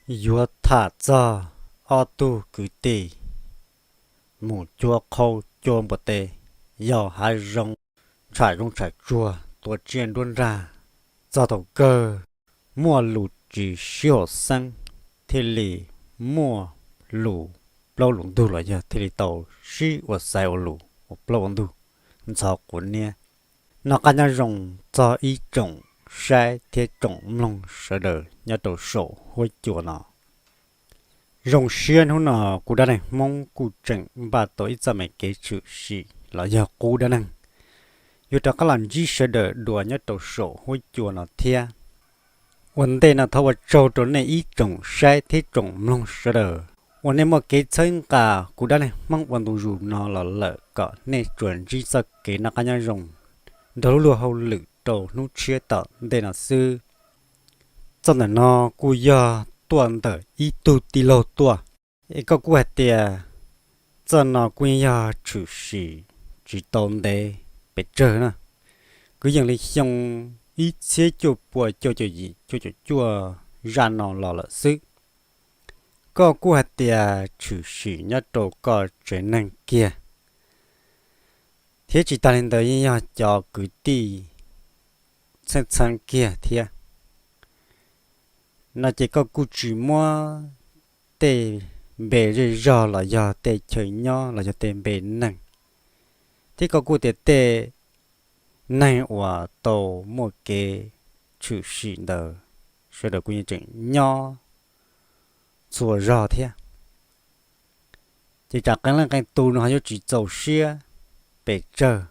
Yuav tham txog ob tug kwv tij mus cuab qhaub cuab npua teb, yog hav zoov tsham zoov tsham tsuag, tua tsiaj nruab nrag, txog thaum kawg muaj lus tsis sib haum xeeb, thiaj li muaj lus plaub lus ntug los yog thiaj li tau sib ua xaiv ua lus ua plaub ua ntug, ntxhov quav niab. Noj qab nyob zoo txog ib tsoom saib thiab tsoom mloog sawv daws nyob rau saum huab cua no. Zoo siab hnub no kuv dab neeg Hmoob kuj tseem npaj tau ib txoj me kev tshwm sim los yog qub dab neeg yuav rov qab los ntsib sawv daws dua nyob rau saum huab cua no thiab. Ua ntej no thov ua tsaug rau nej ib tsoom saib thiab tsoom mloog sawv daws uas nej muaj kev txhawb nqa kuv dab neeg Hmoob ua ntu zus no los lawm kom nej tsuas ntsib txoj kev noj qab nyob zoo nrog lub luag hauj lwm rau hnub tshiab tom ntej no xwb. Txoj ntawm no kuj yog tuaj ntawm ib tug tij laug tuaj. Es koj kuj hais tias txoj no kuj yeej yog tshwm sim tsis tau ntev pes tsawg na, kwv yees li xyoo ib txhiab cuaj pua cuaj caum yim cuaj caum cuaj zaj no los lawm xwb. Koj kuj hais tias tshwm sim nyob rau koj tsev neeg kiag, thiab tsis tas li ntawd yeej yog cov kwv tij txheej txheeb kiag thiab. No ces koj kuj tsis muab tej npe zej zog los yog tej chaw nyob los yog tej npe neeg, thiab koj kuj tias tej neeg uas tau muaj kev tshwm sim ntawd sawv daws kuj yeej tseem nyob txhua zog thiab. Ces tsam qee leej qee tus no ho yuav tsis txaus siab pes tsawg,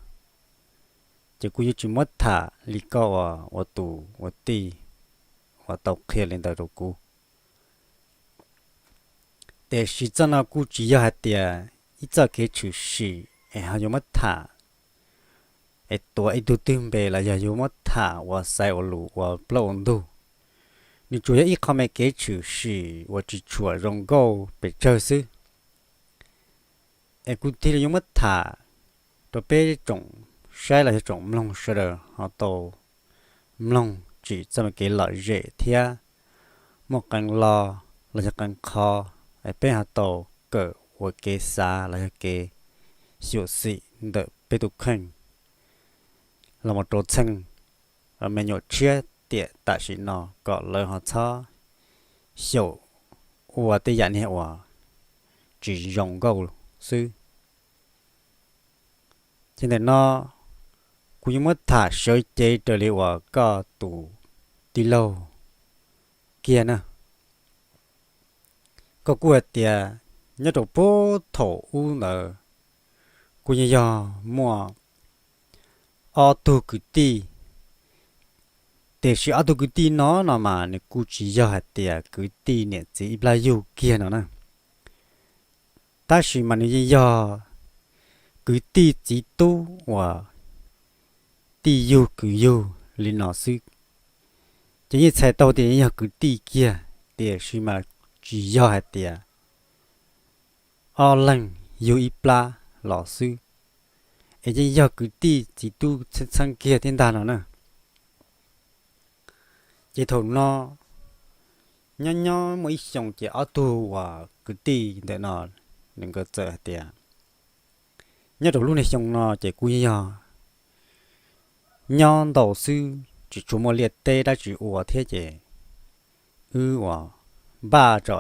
ces kuv yuav tsis muab tham li koj ua tus ua tij uas tau qhia li ntawd rau kuv. Tiam sis txoj no kuj tsis yog hais tias ib txoj kev tshwm sim es ho yuav muab tham es tuav ib tug twg npe los yog yuav muab tham ua xaiv ua lus ua plaub ua ntug. Nws tsuas yog ib qho me kev tshwm sim uas tsis tshua zoo nkauj pes tsawg xwb. Es kuv thiaj li yuav muab tham rau peb tsoom saib los yog tsoom mloog sawv daws ho tau mloog tsim txoj me kev lom zem thiab muaj qee lo los yog qee qho es peb ho tau kawm ua kev xav los yog kev xyuam xim ntawm peb tus kheej los mus rau txheej me nyuam tshiab tiam tam sim no kom lawv ho txhob xyaum ua tej yam niag uas tsis zoo nkauj xwb. Ces ntawm no kuv yuav muab tham sawv cev raws li uas koj tus tij laug kiag na. Koj kuj hais tias nyob rau puag thaum ub ntawd kuj yeej yog muaj ob tug kwv tij, tiam sis ob tug kwv tij no no mas nws kuj tsis yog hais tias kwv tij niam txiv ib plab yug kiag no na, tab sis mas nws yeej yog kwv tij txiv tub uas tij yug kwv yug li no xwb. Ces yeej txhais tau tias yeej yog kwv tij kiag, tiam sis mas tsis yog hais tias ob leeg yug ib plab los xwb, es yeej yog kwv tij txiv tub txheeb txheeb kiag thiab ntag no na. Ces thaum no nyob nyob muaj ib xyoo ces ob tug uas kwv tij ntawm no nws nkawd txawm hais tias, nyob rau lub niag xyoo no ces kuj yog nyob ntau xwb tsis tshua muaj liaj teb dab tsi ua thiab ces wb uas npaj tso,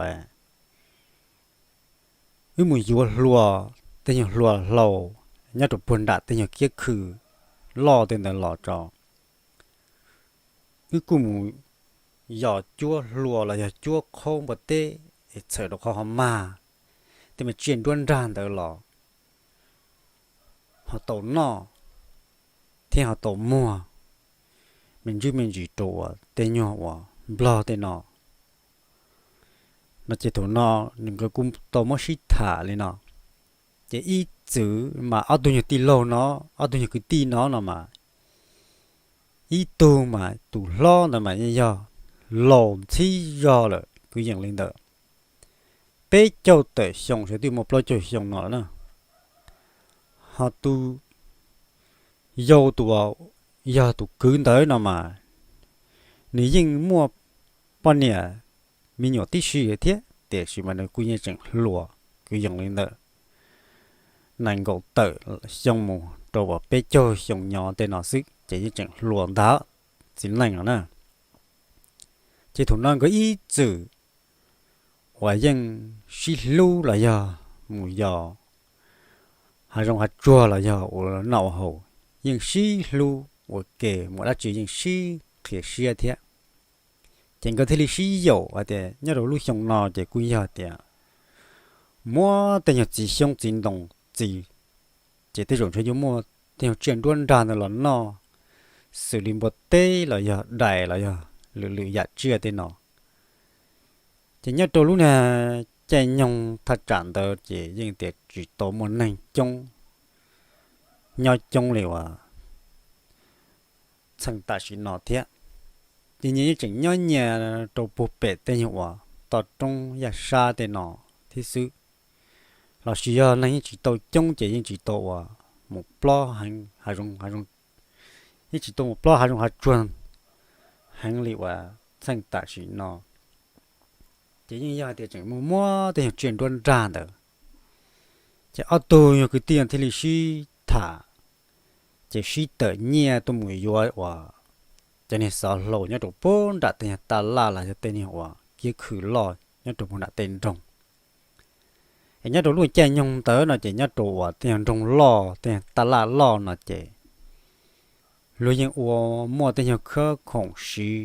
wb mus yuav hlua, tej nyuag hlua hlau nyob rau puag nram tej nyuag kiab khw loj tej ntawd los tso, wb kuj mus yos cuab hlua los yog cuab qhaub npua teb es txhawm rau qhov ho mag tej me tsiaj nruab nrag ntawd los ho tau noj thiab ho tau muag me ntsis me ntsis rau uas tej nyuag uas nplog tej no. No ces thaum no nws nkawd kuj tau muab sib tham li no, ces ib txwm mas ob tug nyuag tij laug no, ob tug nyuag kwv tij no no mas ib tug mas tus hlob ntawd mas yeej yog laus ntxhib zog lawm kwv yees li ntawm peb caug tawm xyoo sawv twb muaj plaub caug xyoo no lawm na. Ho tus yau tus uas yog tus kwv ntawd no mas nws yeej muaj poj niam me nyuam tib si thiab, tiam sis mas nws kuj yeej tseem hluas kwv yees li ntawm nees nkaum tawm xyoo mus rau uas peb caug xyoo nyob tej no xwb ces yeej tseem hluas ntag txiv neej no na. Ces thaum no nkawd ib txwm uas yeej sib hlub los yog mus yos hav zoov hav tsuag los yog ua noj ua haus, yeej sib hlub ua ke, muaj dab tsi yeej sib qhia siab thiab. Ces nkawd thiaj li sib yaum hais tias nyob rau lub xyoo no ces kuj yog tias muab tej nyuag txiv xyoob txiv ntoo txi, ces tej zaum ntshe yuav muaj tej nyuag tsiaj nruab nrag ntawd los noj, xws li npua teb los yog dais los yog lwm lwm yam tsiaj tej no. Ces nyob rau lub niag caij nyoog thaj tsam ntawd ces yeej tias tsis tau muaj neeg coob nyob coob li uas txheej tam sim no thiab. Ces nyias yeej tseem nyob nyias rau puag pem tej nyuag uas toj roob yaj sab tej no thiab xwb. Los sis yog neeg yeej tsis tau coob ces yeej tsis tau uas mus plob heev hav zoov, yeej tsis tau mus plob hav zoov hav tsuag heev li uas txheej tam sim no. Ces yeej yog hais tias tseem muaj muab tej nyuag tsiaj nruab nrag ntawd. Ces ob tug nyuag kwv tij thiaj li sib tham, ces sib tawm nyiaj tuaj mus yuav uas cov niag xov hlau nyob rau puag nram tej nyuag taj laj los yog tej nyuag uas kiab khw loj nyob rau puag nram tej nroog. Es nyob rau lub caij nyoog ntawd no ces nyob rau uas tej nyuag nroog loj tej nyuag taj laj loj no ces luag yeej ua muaj tej nyuag khab khoom siv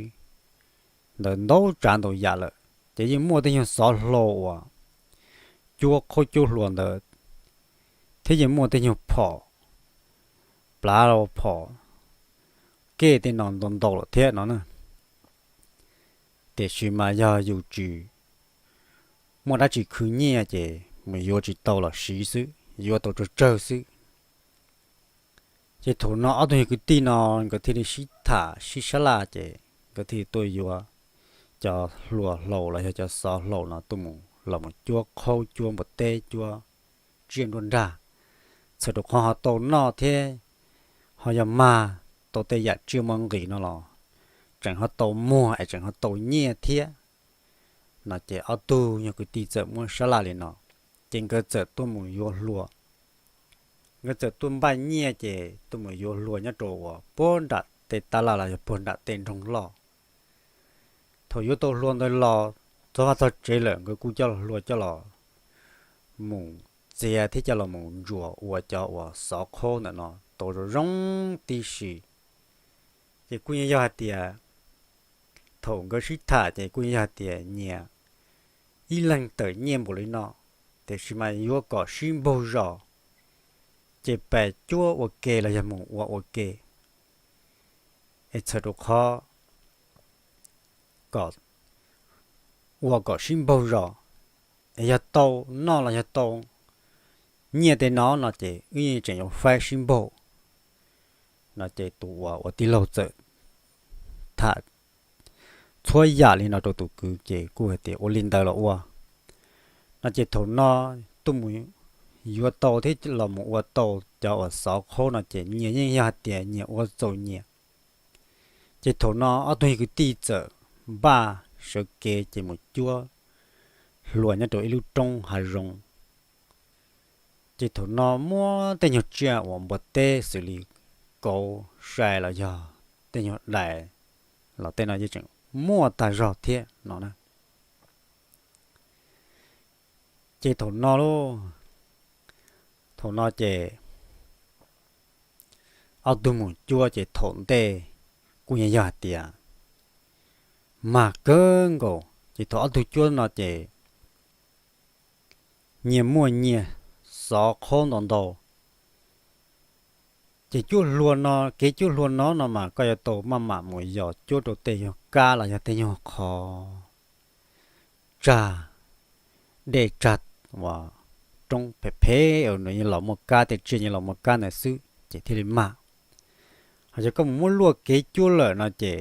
ntawd ntau tsav ntau yam lawm, ces yeej muaj tej nyuag xov hlau uas cuab qhaub cuab hlua ntawd, thiab yeej muaj tej nyuag phom plav, phom kej tej no ntau ntau lawm thiab no na. Tiam sis mas yog yus tsis muaj dab tsi khwv nyiaj ces mus yuav tsis tau los siv xwb, yuav tau tsawg tsawg xwb. Ces thaum no ob tug nyuag kwv tij no nkawd thiaj li sib tham sib sab laj ces nkawd thiaj li tuaj yuav cov hlua hlau los yog cov xov hlau no tuaj mus los mus cuab qhaub cuab npua teb cuab tsiaj nruab nrag, txhawm rau qhov ho tau noj thiab ho yog mag tau tej yam tsiaj muaj nqis no los tseem ho tau muag es tseem ho tau nyiaj thiab. No ces ob tug nyuag kwv tij txawm muab sab laj li no, ces nkawd txawm tuaj mus yuav hlua. Nkawd txawm tuaj npaj nyiaj ces tuaj mus yuav hlua nyob rau uas puag nram tej taj laj los yog puag nram tej nroog loj. Thaum yuav tau hlua ntawd los txog vaj txog tsev lawm nkawd kuj coj hlua coj los mus txiav thiab coj los mus ntsuas ua cov uas xov qhaub ntawm no tau zoo zoo tib si. Ces kuj yeej yog hais tias thaum nkawd sib tham ces kuj yeej yog hais tias nyias ib leeg tawm nyiaj npaum li no, tiam sis mas yuav kom sib npaug zos, ces pes cuab ua ke los yog mus ua ua ke, es txhawm rau qhov kom ua kom sib npaug zos, es yog tau noj los yog tau nyiaj tej no no ces wb yeej tseem yuav faib sib npaug. No ces tus uas ua tij laug txawm tham txhua yam li no rau tus kwv ces kuj hais tias ua li ntawd los ua. No ces thaum no tuaj mus yuav tau thiab los mus ua tau cov uas xov qhaub no ces nyias yeej yog hais tias nyias ua txaus nyias. Ces thaum no ob tug kwv tij txawm npaj sawv kev ces mus cuab hlua nyob rau ib lub roob hav zoov. Ces thaum no muaj tej nyuag tsiaj uas npua teb xws li kauv, sai los yog tej nyuag dais los tej no yeej tseem muaj tag zog thiab no na. Ces thaum no lauj, thaum no ces ob tug mus cuab ces thaum ntej kuj yeej yog hais tias mag kawg nkaus ces thaum ob tug cuab no ces nyias muaj nyias xov qhaub ntau ntau. Ces cuab hlua no, kev cuab hlua no no mas koj yuav tau maj mam mus yos cuab rau tej nyuag kab los yog tej nyuag qhov tsag dej tsag uas roob phem phem, nws yeej los muaj kab, tej tsiaj yeej los muaj kab ntawd xwb ces thiaj li mag. Ho yog koj mus muab luaj kev cuab lawm no ces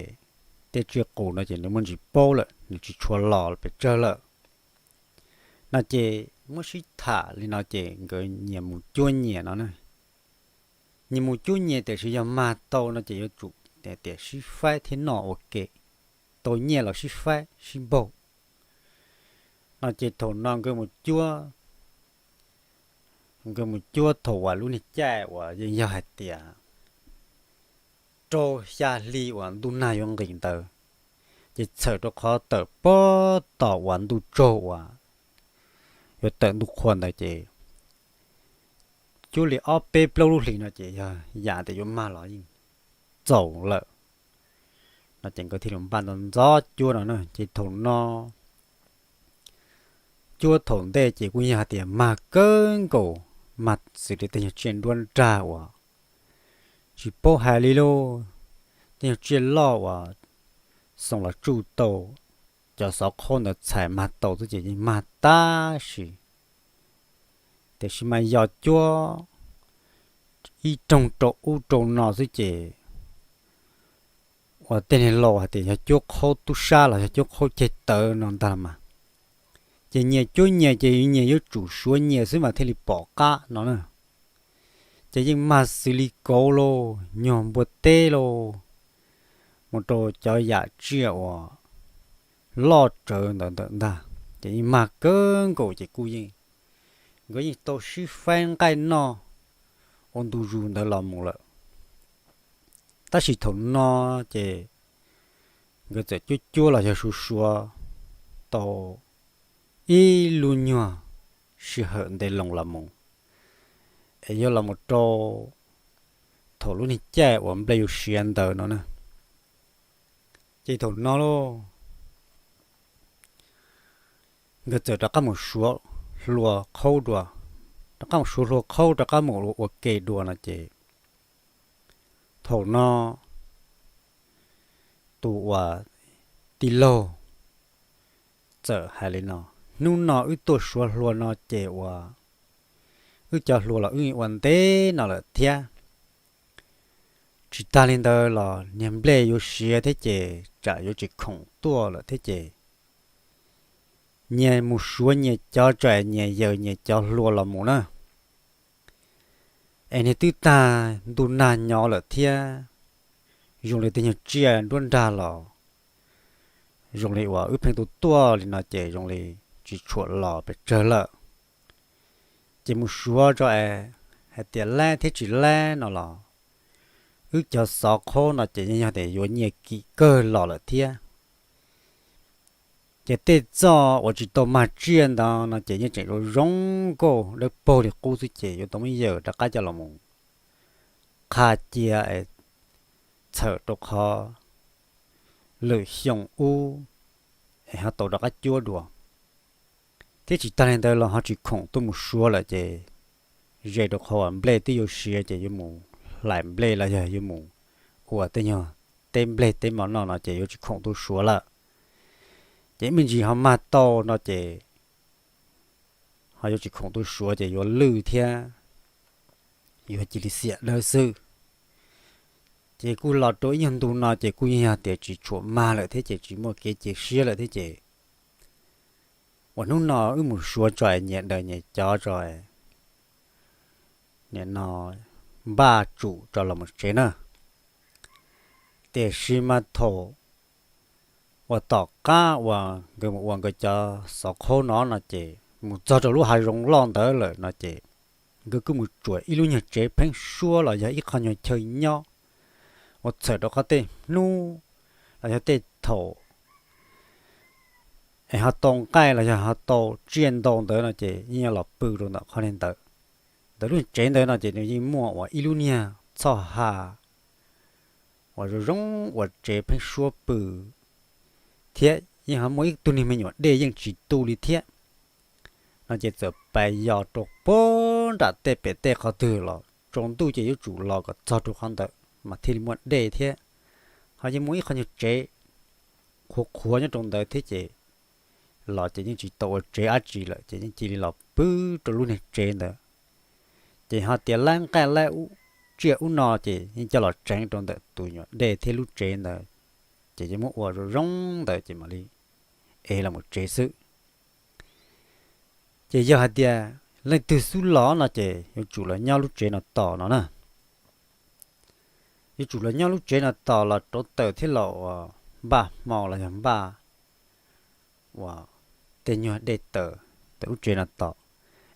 tej tsiaj qus no ces nws muaj ntsis paub lawm, nws tsis tshua los pes tsawg lawm. No ces muab sib tham li no ces nkawd nyias mus cuab nyias no na. Nyias mus cuab nyias tiam sis yog mag tau no ces yuav tsum tias sib faib thiab noj ua ke, tau nyiaj los sib faib sib npaug. No ces thaum no nkawd mus cuab, nkawd mus cuab thaum uas lub niag caij uas yeej yog hais tias rau xya hli uas ntuj nag yuav nqis ntawd, ces txhawm rau qhov tawm pob tom uas ntuj tsaug uas yuav tawm ntuj qhua ntawd ces cuab li ob peb plaub lub hlis no ces yog yam tias yuav mag los yeej txaus lawm. No ces nkawd thiaj li npaj ntxov ntxov cuab no na. Ces thaum no cuab thaum ntej ces kuj yog hais tias mag kawg nkaus, mag xws li tej nyuag tsiaj nruab nrag uas tsis paub hais li lauj, tej nyuag tsiaj loj uas xoo los tsuj tau cov xov qhaub ntawd txhais mag tau xwb ces yeej mag tab sis, tiam sis mas yog cuab ib rooj rau ub rau no xwb ces uas tej niag laus hais tias yog cuab qhaub tub sab los yog cuab qhaub ceg tawv no ntag los mas, ces nyias cuab nyias ces nyias yuav tsum suav nyias xwb mas thiaj li pom qab no na. Ces yeej mag xws li kauv lauj, nyuag npua teb lauj, mus rau cov yam tsiaj uas loj tsawv ntawd ntawm ntag, ces yeej mag kawg nkaus ces kuj yeej, nkawd yeej tau sib faib nqaij noj ua ntu zus ntawd los mus lawm. Tab sis thaum no ces nkawd txawm cuab cuab los yog suav suav tau ib lub nyuag sij hawm ntev loo los mus, es yog los mus rau thaum lub niag caij uas nplej yuav siav ntawd no na. Ces thaum no lauj, nkawd txawm rov qab mus suav hlua qhaub dua, rov qab mus suav hlua qhaub rov qab mus ua ke dua no ces thaum no tus uas tij laug txawm hais li no, hnub no wb tuaj suav hlua no ces uas wb cov hlua los wb ua ntev no lawm thiab. Tsis tag li ntawd los niag nplej yuav siav thiab ces tsam yuav tsis khoom tuaj lawm thiab ces nyias mus suav nyias cov tso es nyias yaws nyias cov hlua los mus na. Es niag twb tag ntuj nag nyo lawm thiab, zoo li tej nyuag tsiaj nruab nrag los zoo li uas wb pheej tuaj tuaj li no ces zoo li tsis tshua los pes tsawg lawm. Ces mus suav tso es hais tias laib thiab tsis laib no los wb cov xov qhaub no ces yeej yog tias yuav nyiaj kim kawg los lawm thiab. Ces tej txoj uas tsis tau mag tsiaj ntawd no ces yeej tseem zoo zoo nkauj dawb paug li qub xwb ces yuav tau muab yaws rov qab coj los mus qha cia es txhawm rau qhov lwm xyoo ub es ho tau rov qab cuab dua. Thiab tsis tag li ntawd los ho tsis khoom tuaj mus suav lawm ces ze rau qhov uas nplej twb yuav siav ces yuav mus hlais nplej los yog yuav mus ua tej nyuag teb nplej teb mov noj no ces yuav tsis khoom tuaj suav lawm. Ces me ntsis ho mag tau no ces ho yuav tsis khoom tuaj suav ces yuav lwj thiab yuav cia li xiam dawb xwb. Ces kuj los rau ib nyuag ntu no ces kuj yeej yog tias tsis tshua mag lawm thiab ces tsis muaj kev cia siab lawm thiab ces uas hnub no wb mus suav tso es nyias daws nyias cov tso es nim no npaj tsum tso los mus tsev na. Tiam sis mas thaum uas tom qab uas nkawd mus ua nkawd cov xov qhaub no no ces mus txog rau lub hav zoov loj ntawd lawm no ces nkawd kuj mus tsuam ib lub nyuag tsev pheeb suab los yog ib qho nyuag chaw nyob uas txhawm rau qhov tej hnub los yog tej thaum es ho tau nqaij los yog ho tau tsiaj ntau ntawd no ces yeej yuav los pw rau ntawm qhov ntawd. Ntawm lub tsev ntawd no ces nws yeej muaj uas ib lub niag txhoj ha uas zoo zoo uas tsev pheeb suab pw thiab yeej ho muaj ib tug niag me nyuam dej yeej tsis tu li thiab. No ces txawm pais yos rau puag nram tej pem tej qhov twg los tsaus ntuj ces yuav tsum los kom txog rau qhov ntawd mas thiaj li muaj dej thiab. Ho yeej muaj ib qho nyuag tsev qhuav qhuav nyob rau ntawd thiab ces los ces yeej tsis tau ua tsev dab tsi lawm ces yeej cia li los pw rau lub niag tsev ntawd. Ces ho tias laib nqaij laib tsiaj ub no ces yeej coj los tseev rau ntawm tus nyuam dej thiab lub tsev ntawd, ces yeej muab ua zoo zoo ntawd ces mam li ev los mus tsev xwb. Ces yog hais tias leej twg xub los no ces yuav tsum los nyob lub tsev no tos no na. Yuav tsum los nyob lub tsev no tos los rauv taws thiab los uas npaj hmo los yog npaj uas tej nyuag dej tawm ntawm lub tsev no tom,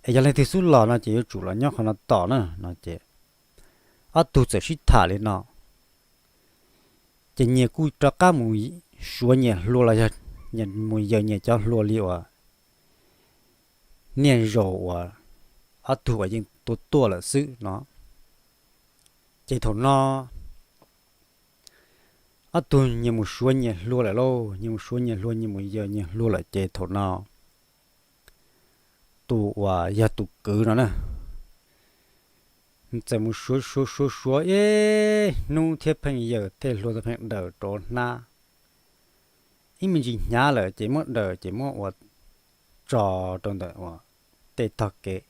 es yog leej twg xub los no ces yuav tsum los nyob qhov no tom na no ces ob tug txawm sib tham li no. Ces nyias kuj rov qab mus suav nyias hlua los yog mus yaws nyias cov hlua li uas niaj zaus uas ob tug uas yeej tuaj tuaj lawm xwb no. Ces thaum no ob tug nyias mus suav nyias hlua lawm lauj, nyias mus suav nyias hlua, nyias mus yaws nyias hlua lawm ces thaum no tus uas yog tus kwv no na, txawm mus suav suav suav suav ib hnub thiab pheej yaws tej hlua tau pheej daws rau hnab. Ib me ntsis hnyav lawm ces muab daws ces muab ua tso rau ntawm uas tej tog kev.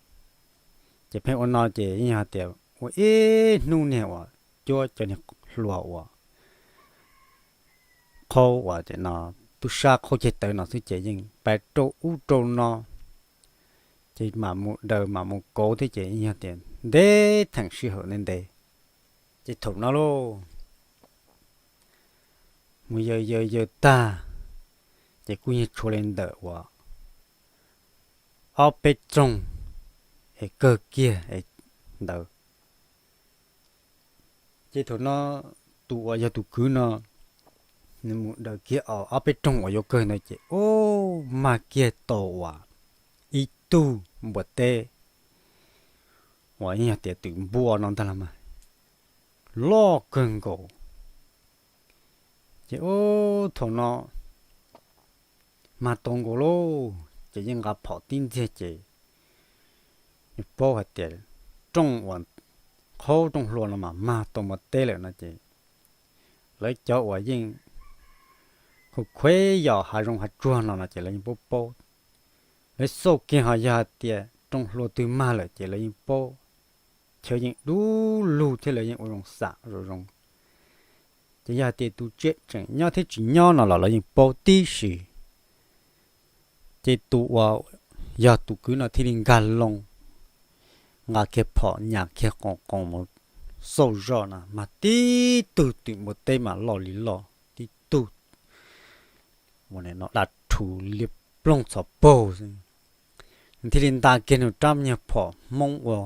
Ces pheej ua no ces yeej yog tias ua ib hnub niag uas cuab cov niag hlua uas qhaub uas no tub sab qhaub ceg tawv no xwb ces yeej pais rau ub rau no, ces mam mus daws mam mus kauv thiab ces yeej yog tias ntev theem sij hawm ntev ntev. Ces thaum no lauj, mus yaws yaws yaws tag, ces kuj yeej tshuav li ntawm uas ob peb rooj es kawg kiag es ntawd. Ces thaum no tus uas yog tus kwv no, nws mus daws kiag ob peb rooj uas yuav kawg ntawd ces ub, mag kiag tau uas ib tug npua teb uas yeej yog tias twm npua no ntag los mas, loj kawg nkaus. Ces ub, thaum no mag tau nkaus lauj, ces yeej nqa phom tib ntxiag ces nws paub hais tias rooj uas qhaub rooj hlua no mas mag tau npua teb lawm no ces lawv cov uas yeej khuv khuev yos hav zoov hav tsuag no no ces lawv yeej paub paub. Lawv xauj kiag ho yog hais tias rooj hlua twg mag lawm ces lawv yeej paub, chaw yeej dub lug thiab lawv yeej ua zoo xam zoo zoo. Ces yog hais tias tus tsiaj tseem nyob thiab tsis nyob no los lawv yeej paub tib si. Ces tus uas yog tus kwv no thiaj li nkag loo, nqa kiag phom nyas kiag qoos qoos mus xauj zoj na mas tib tug twm npua teb mas loj li loj tib tug, ua no dab rhuv liab ploog txhov paug xwb. Nws thiaj li nta kiag nws rab nyuag phom hmoob ua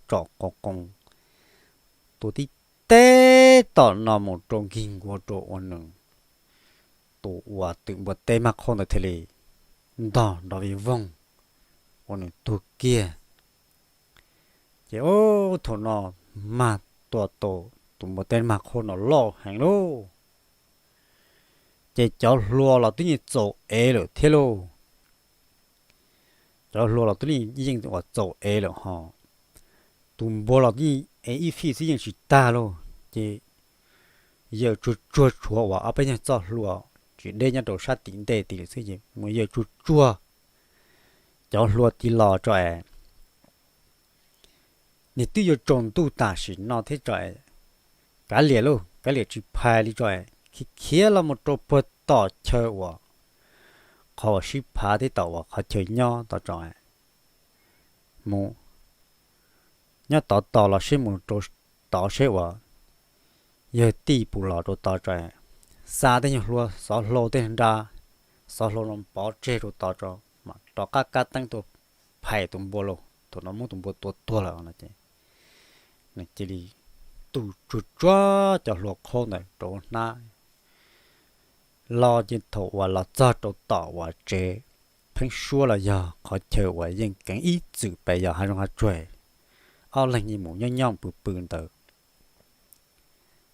tsom qoos qoos tua tib teb tom no mus rau nkig nkuav rau ua nws tus uas twm npua teb mag qhaub ntawd thiaj li ntog nrov vij voog ua nws tuag kiag. Ces ub, thaum no mag tua tau tus npua teb mag qhaub no loj heev lauj. Ces cov hlua los twb yeej txaus ev lawm thiab lauj. Cov hlua los twb yeej uas txaus ev lawm ho, tus npua los twb yeej ev ib fij xwb yeej tsis tag lauj. Ces yaws tsuag tsuag tshuav uas ob peb nyuag txoj hlua tsis deb nyob rau sab tim ntej tid lawm xwb ces mus yaws tsuag tsuag cov hlua tid los tso es nws twb yuav tsaus ntuj tam sim no thiab tso es kav liam lauj, kav liam tsis phais li tso es khiav khiav los mus rau puag tom chaw uas qhov uas sib phav thiab tom uas qhov chaw nyob tod tso es mus nyob tod tos los seb mus rau tod seb uas yawg tij puas los rau tod tso es xa tej nyuag hlua xov hlau tej nra xov hlau no pov tseg rau tod tso mas rov qab kab teeb tuaj phais tus npua lauj, thaum no muab tus npua tua tuag lawm no ces nws cia li tu tsuag tsuag cov hlua qhaub ntawd rau hnab los ces thaum uas los txog rau tom uas tsev pheeb suab los yog qhov chaw uas yeej keev ib txwm pes yos hav zoov hav tsuag, ob leeg yeej mus nyob nyob pw pw ntawd.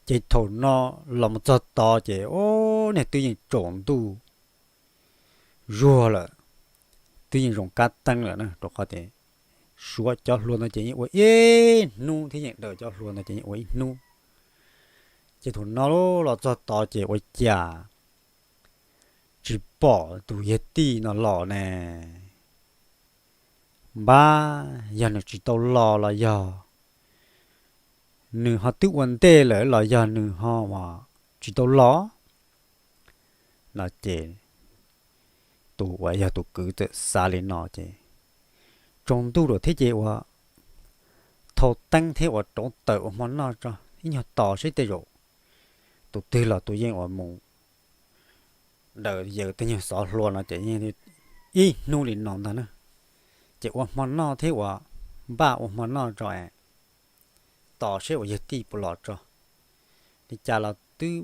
Ces thaum no los mus txog tod ces ub, niag twb yeej tsaus ntuj zuag lawm, twb yeej zoo kab teeb lawm na, rau qhov tias suav cov hlua ntawd ces yeej ua ib hnub thiab yeej daws cov hlua ntawd ces yeej ua ib hnub. Ces thaum no los txog tod ces ua cas tsis pom tus yawg tij no los ne. Npab yog nws tsis tau los los yog nws ho twb ua ntej lawm los yog nws ho uas tsis tau los no ces tus uas yog tus kwv txawm xav li no ces tsaus ntuj lawm thiab ces ua thau teeb thiab ua rauv taws ua hmo noj tso ib nyuag tos seb tej zaum tus twg los tus yeej uas mus daws yaws tej nyuag xov hlua no ces yeej ib hnub li no ntag na. Ces ua hmo noj thiab ua, npaj ua hmo noj tso es tos seb uas yawg tij puas los tso. Li cas los twb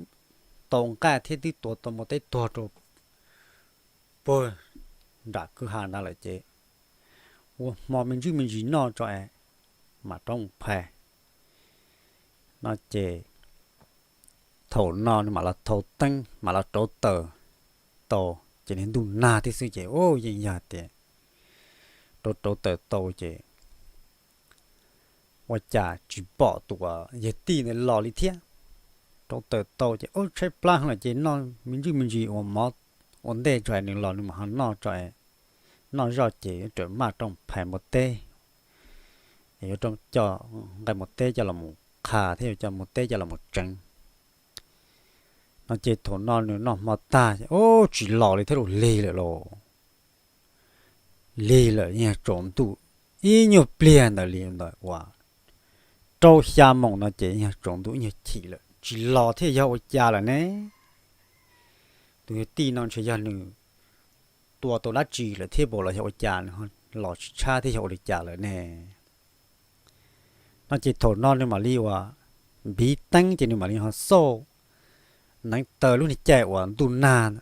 tau nqaij thiab twb tua tau npua teb tuag rau puag nram kwj ha ntawd lawm ces ua hmo me ntsis me ntsis noj tso es mam rov mus phais no ces thaum no nws mam los thau teeb mam los rauv taws tau, ces niag ntuj nag thiab xwb ces ub yeej yog tias rauv rauv taws tau ces ua cas tsis pom tus uas yawg tij ntawd los li thiab. Rauv taws tau ces ub tshaib plab heev lawm ces noj me ntsis me ntsis ua mov ua ntej tso es nws los nws mam ho noj tso es noj zoj ces yuav rawm maj rau phais npua teb, yuav rau coj nqaij npua teb coj los mus qha thiab yuav coj npua teb coj los mus tseev no ces thaum no nws noj hmo tag ces ub tsis los li thiab, lig lawm lauj. Lig lawm yeej yog tsaus ntuj ib nyuag pliag ntawd li ntawd uas rau xya moos no ces yeej yog tsaus ntuj ib nyuag chim lawm tsis los thiab yog ua cas lawm ne? Tus yawg tij no ntshe yog nws tua tau dab tsi lawm thiab npaum los yog ua cas nws los tsis tshab thiab yog ua li cas lawm ne? No ces thaum no nws mam li uas npiv teeb ces nws mam li ho xauj neev taw lub niag caij uas ntuj nag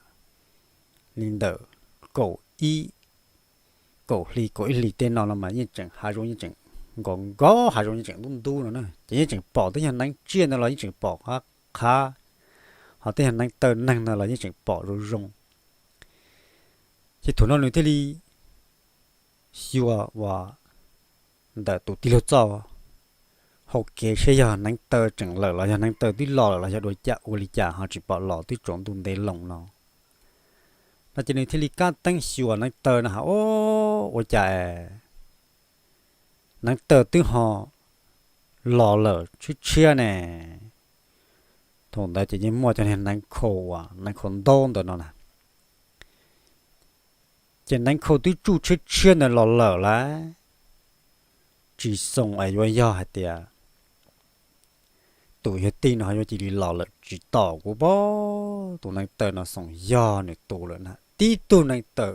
li ntawm kaum ib, kaum hli kaum ib hlis tej no no mas yeej tseem hav zoov yeej tseem nkaus nkaus hav zoov yeej tseem ntub ntub no na ces yeej tseem pom twb yog neev tsiaj ntawd los yeej tseem pom qab qhab, ho twb yog neev taw neeg ntawd los yeej tseem pom zoo zoo. Ces thaum no nws thiaj li xyuas uas ntawm tus tij laug txoj hau kev seb yog neev taw tseem lawm los yog neev taw twb los lawm los yog ua li cas ho tsis pom los twb tsaus ntuj ntev loo no. No ces nws thiaj li kab teeb xyuas neev taw no ha, ub ua cas es neev taw twb ho los lawm tshiab tshiab ne. Thaum ntawd ces yeej muaj cov niag neev khau uas neev khau ntaub ntawd no na. Ces neev khau twb tsuj tshiab tshiab ntawd los lawm lauj, tsis xoom es yuav yog hais tias tus yawg tij no ho yuav cia li los lawm tsis tom kuv pab tus neev taw no xoom yog nws tus lawm na. Tib tug neev taw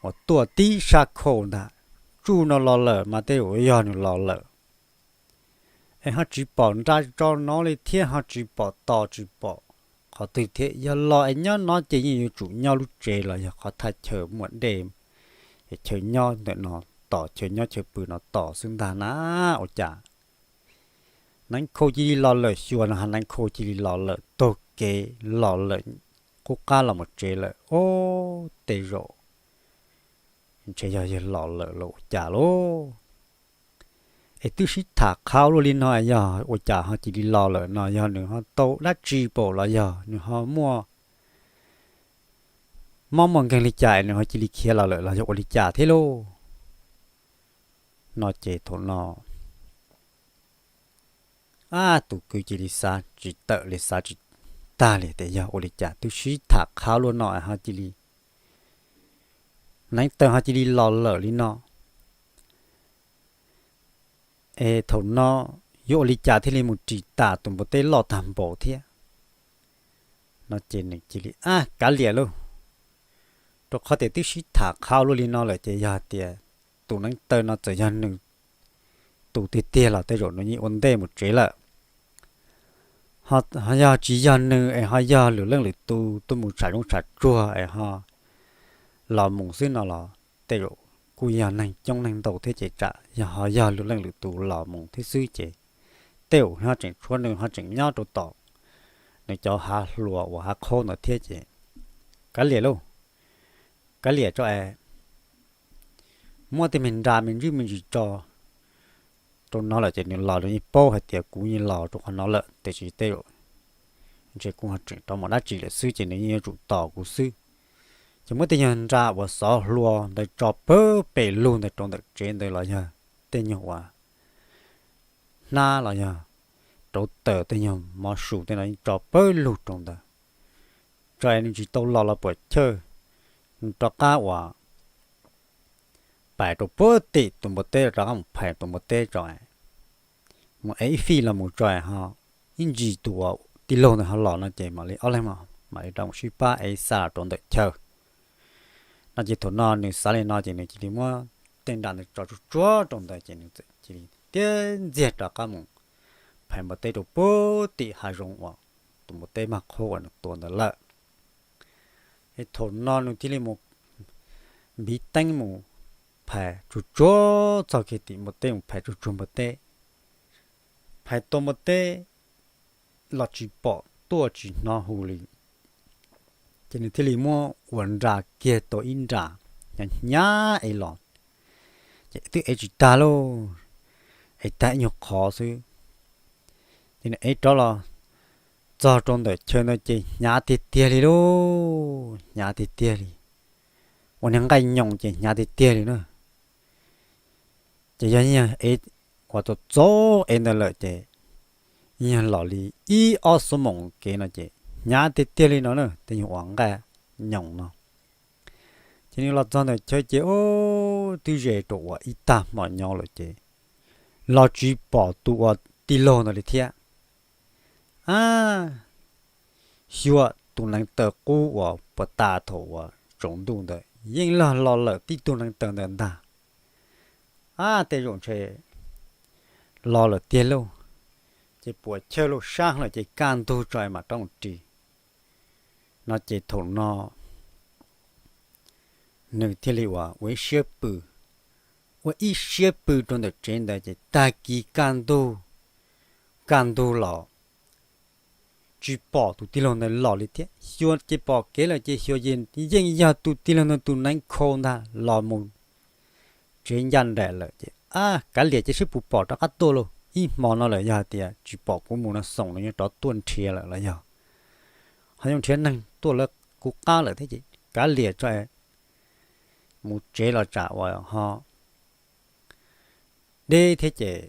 uas tuaj tib sab khau ntag, tsuj no los lawm mas tej zaum yog nws los lawm. Es ho tsis pom nra tso no li thiab ho tsis pom tos tsis pom qhov twg thiab, yog los es nyob no ces yeej yuav tsum nyob lub tsev los yog qhov thaj chaw muaj dej, chaw nyob ntawm no tos, chaw nyob chaw pw no tos xwb ntag na. Ua cas neev khau cia li los lawm, xyuas no ha neev khau cia li los lawm taug kev los lawm, qub qab los mus tsev lawm. Ob, tej zaum ntshe yog yawg los lawm los ua cas lauj? Es twb sib tham qhau luaj li no yog ua cas ho cia li los lawm no, yog nws ho tau dab tsi npaum los yog nws ho muaj mob muaj nkeeg li cas es nws ho cia li khiav los lawm los yog ua li cas thiab lauj? No ces thaum no ab tus kwv cia li xav tsis tawm li xav tsis tag li tias yog ua li cas twb sib tham qhau luaj no ho cia li, neev taw ho cia li los lawm li no. Es thaum no yuav ua li cas thiaj li mus ris tas tus npua teb loj tag npaum thiab? No ces nws cia li ab kav liam lauj, rau qhov tias twb sib tham qhau luaj li no lawm ces yog tias tus neev taw no txawm yog nws tus tiag tiag los tej zaum nws yeej ua ntej mus tsev lawm. Ho yog tsis yog nws es ho yog lwm leej lwm tus tuaj mus tsham zoov tsham tsuag es ho los mus xwb no los tej zaum kuj yog neeg coob neeg ntau thiab ces tsam yog ho yog lwm leej lwm tus los mus thiab xwb ces tej zaum ho tseem tshuav nws ho tseem nyob rau tom nws cov hav hluas uas hav qhaub ntawd thiab ces kav liam lauj, kav liam tso es muab tej me nra me ntsis me ntsis tso rau no lawm ces nws los nws yeej paub hais tias kuv yeej los rau qhov no lawm tiam sis tej zaum ntshe kuv ho tseem rov mus dab tsi lawm xwb ces nws yeej yuav tsum tos kuv xwb. Ces muab tej nyuag nra uas xov hlua ntawd tso pawg pes lug ntawd rau ntawm tsev ntawd los yog tej nyuag uas hnab los yog rauv taws tej nyuag mov su tej no yeej tso pawg lug rau ntawd tso es nws tsis tau los los puam chawj, nws rov qab uas pais rau puag tim tus npua teb, rov qab mus phais tus npua teb tso es mus ev ib fij los mus tso es ho ib ntsis tus uas tij laug ntawd ho los no ces mam li ob leeg mam li rov mus sib pab ev xa rau ntawm chaw. No ces thaum no nws xav li no ces nws cia li muab tej nra ntawd tso tsuag tsuag rau ntawd ces nws txawm cia li tiag ntxiag rov qab mus phais npua teb rau puag tim hav zoov uas tus npua teb mag qhuab uas nws tua ntawd lawm. Es thaum no nws thiaj li mus npiv teeb mus phais tsuag tsuag txog kiag tim npua teb mus phais tsuag tsuag npua teb, phais tua npua teb los tsis pom tuaj tsis hnov hu li. Ces nws thiaj li muab ua nra kiag tau ib nra hnyav hnyav ev los, ces twb ev tsis tag lauj, ev tag ib nyuag qhov xwb. Ces nws ev rov los txog rau ntawm chaw ntawd ces hnyav tiag tiag li lauj, hnyav tiag tiag li. Ua niag nqaij nyoos ces hnyav tiag tiag li na. Ces yog ev uas txaus txaus ev ntawd lawm ces yog los li ib ob xuab moos kev no ces hnyav tiag tiag li no na, tej nyuag uas nqaij nyoos no. Ces nws los txog ntawm chaw ces ub twb ze rau uas ib tag hmo nyob lawm ces los tsis pom tus uas tij laug ntawd li thiab. A, xyuas tus neev taw qub uas puag ta thaum uas tsaus ntuj ntawd yeej los los lawm tib tug neev taw ntawd ntag. A, tej zaum ntshe los lawm tiag lauj, ces puas chawj lauj, sab lawm ces kaj ntug tso mam rov mus ris. No ces thaum no nws thiaj li ua ua ib siab pw, ua ib siab pw rau ntawm tsev ntawd ces tag kis kaj ntug, kaj ntug los tsis pom tus tij laug ntawd los li thiab. Xyuas ces pom kev lawm ces xyuas yeej yog tus tij laug ntawd tus neev khau ntag los mus tsev ncaj nraim lawm ces a, kav liam ces seb puas pom rov qab tuaj lauj, ib hmo no lawm yog hais tias tsis pom kuv mus no xoom nws yuav rov tuaj nrhiav lawm los yog ho yuav nrhiav neeg tuaj lawv kuv qab lawm thiab ces kav liam tso mus tsev los tsam uas ho deb thiab ces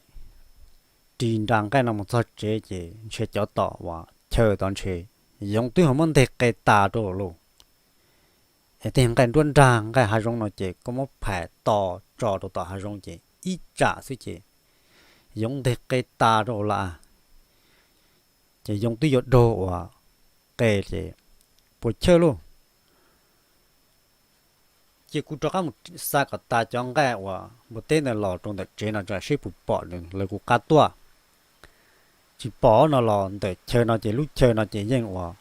ris nra nqaij no mus txog tsev ces ntshe cov tom uas chaw tod ntshe yoov twb ho muab nteg qe tas rau lawm lauj. Es tej nqaij nruab nrag nqaij hav zoov no ces koj muab phais tos tso rau tom hav zoov ces ib tsam xwb ces yoov nteg qe tas rau lawm. Ces yoov twb yuav daug uas qe ces puas chawj lauj, cia kuv rov qab mus xa kom tas cov nqaij uas npua teb ntawd los rau ntawm tsev no tsam seb puas pom lawv kuv qab tuaj. Tsis pom no los ntawm chaw no ces lub chaw no ces yeej uas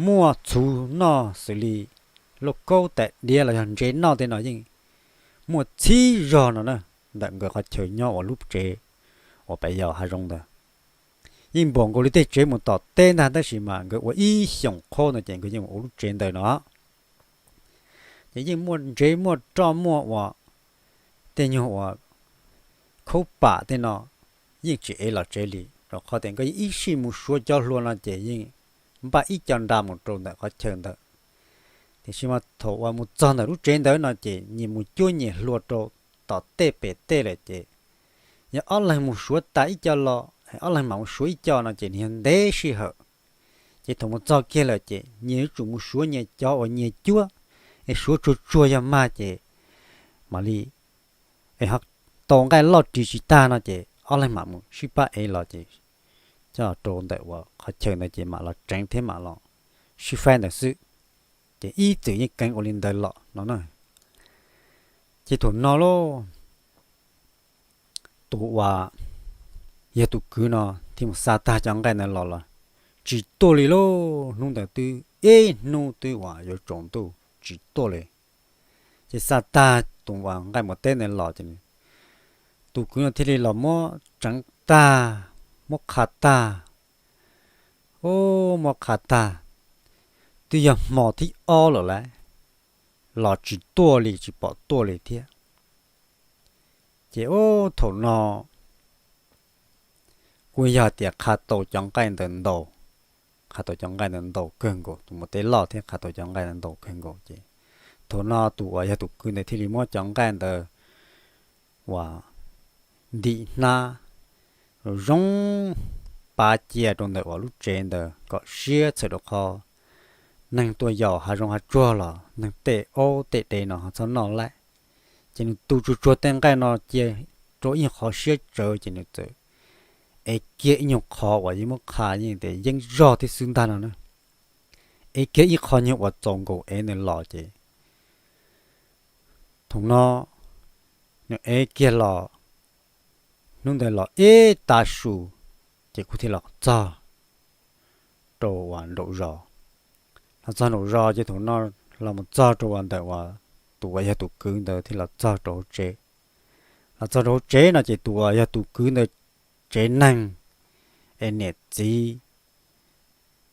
muaj txhuv noj xws li lauj kaub tais diav los yog ntsev noj tej no yeej muaj txhib zog no na, ntawm nkawd qhov chaw nyob uas lub tsev uas pem yos hav zoov ntawd. Yeej npaum nkaus li tej tsev mus tom teb ntag tab sis mas nkawd ua ib xyoos qhob no ces nkawd yeej ua lub tsev ntawd no. Ces yeej muaj ntsev muaj roj muaj uas tej nyuag uas khaub pam tej no yeej tsis ev los tsev li, rau qhov tias nkawd yeej ib sij mus suav cov hlua no ces yeej npaj ib co nra mus rau ntawm qhov chaw ntawd. Tiam sis mas thaum uas mus txog ntawm lub tsev ntawd no ces nyias mus cuab nyias hlua rau tom tej pem tej lawm ces yog ob leeg mus suav tas ib co los ob leeg mam mus suav ib co no ces nws yog ntev sij hawm. Ces thaum mus txog kiag lawm ces nyias yuav tsum mus suav nyias cov uas nyias cuab, es suav tsuag tsuag yog mag ces mam li, es ho tau nqaij loj ris tsis tag no ces ob leeg mam mus sib pab ev los ces coj rau ntawm uas qhov chaw ntawd ces mam los tseev thiab mam los sib faib ntawd xwb. Ces ib txwm yeej keev ua li ntawd los no na. Ces thaum no lauj, tus uas yog tus kwv no thiaj mus xa tag cov nqaij ntawd los los tsis tuaj li lauj. Hnub ntawd twb ib hnub twb uas yuav tsaus ntuj tsis tuaj li. Ces xa tag tus uas nqaij npua teb ntawd los ces tus kwv no thiaj li los muab tseev tag, muab qha tag. Ub, muab qha tag, twb yog hmo thib ob lawm lauj, los tsis tuaj li, tsis pom tuaj li thiab. Ces ub, thaum no kuj yog tias qha tau cov nqaij ntawd ntau, qha tau cov nqaij ntawd ntau kawg nkaus, tus npua teb loj thiab qha tau cov nqaij ntawd ntau kawg nkaus ces thaum no tus uas yog tus kwv ntawd thiaj li muab cov nqaij ntawd uas ntim hnab zoo pav cia rau ntawm uas lub tsev ntawd kom siab txhawm rau qhov neeg tuaj yos hav zoov hav tsuag los neeg tej aub tej dev no ho txhob noj lawm. Ces nws tu tsuag tsuag tej nqaij no cia rau ib qhov siab tsawv ces nws txawm ev kiag ib nyuag qhov uas yeej muab qha yeej tias yeeb zog thiab xwb ntag no na. Ev kiag ib qho nyuag uas txaus nkaus ev ntawd los ces Thaum no nws ev kiag los, hnub ntawd los ib tav su, ces kuj thiaj los txog rau uas nraum zos. Los txog nraum zos ces thaum no los mus txog rau uas ntawm uas tus uas yog tus kwv ntawd thiaj los txog rau hauv tsev. Los txog rau hauv tsev no ces tus uas yog tus kwv ntawd tsev neeg es niam txiv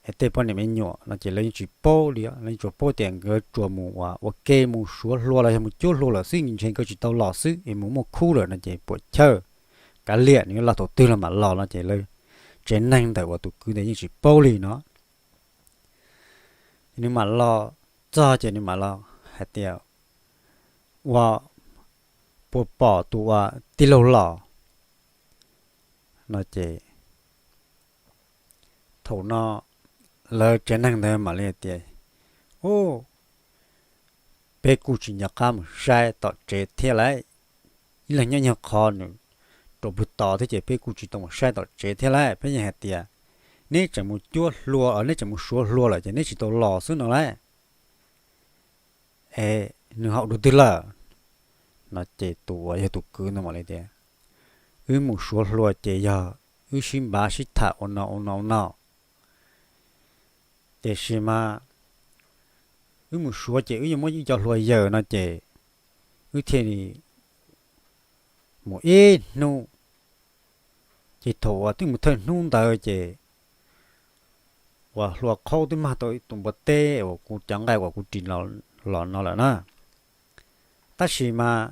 es tej poj niam me nyuam no ces lawv yeej tsis paub li, lawv yeej tsuas paub tias nkawd tsuas mus ua, ua ke mus suav hlua los yog mus cuab hlua lawm xwb, ntshe nkawd tsis tau los xwb es mus muaj khub lawm no ces puam chawj, kav liam, nws yuav los thaum twg los mam los no ces lawv tsev neeg ntawm uas tus kwv ntawd yeej tsis paub li no. Nws mam los txog ces nws mam los hais tias, ua, puas pom tus uas tij laug los no ces thaum no lawv tsev neeg ntawd mam li hais tias, u, peb kuj tsis nco qab mus saib tom tsev thiab lauj. Ib leeg nyob nyuag qhov nws rau pug tod thiab ces peb kuj tsis tau mus saib tom tsev thiab lauj. Peb yeej hais tias neb tseem mus cuab hlua, neb tseem mus suav hlua lawm ces neb tsis tau los xwb no lauj. Es nws haum dua twg lawm no ces tus uas yog tus kwv ntawd mam li tias, wb mus suav hlua ces yog wb sib npav sib tham ua no ua no ua no, tiam sis mas wb mus suav ces wb yuav muab wb cov hlua yawm no ces wb thiaj li mus ib hnub. Ces thaum uas twb mus thawj hnub ntawd ces uas hlua qhaub twb mag tau tus npua teb uas kuv cov nqaij uas kuv ris los no lawm na. Tab sis mas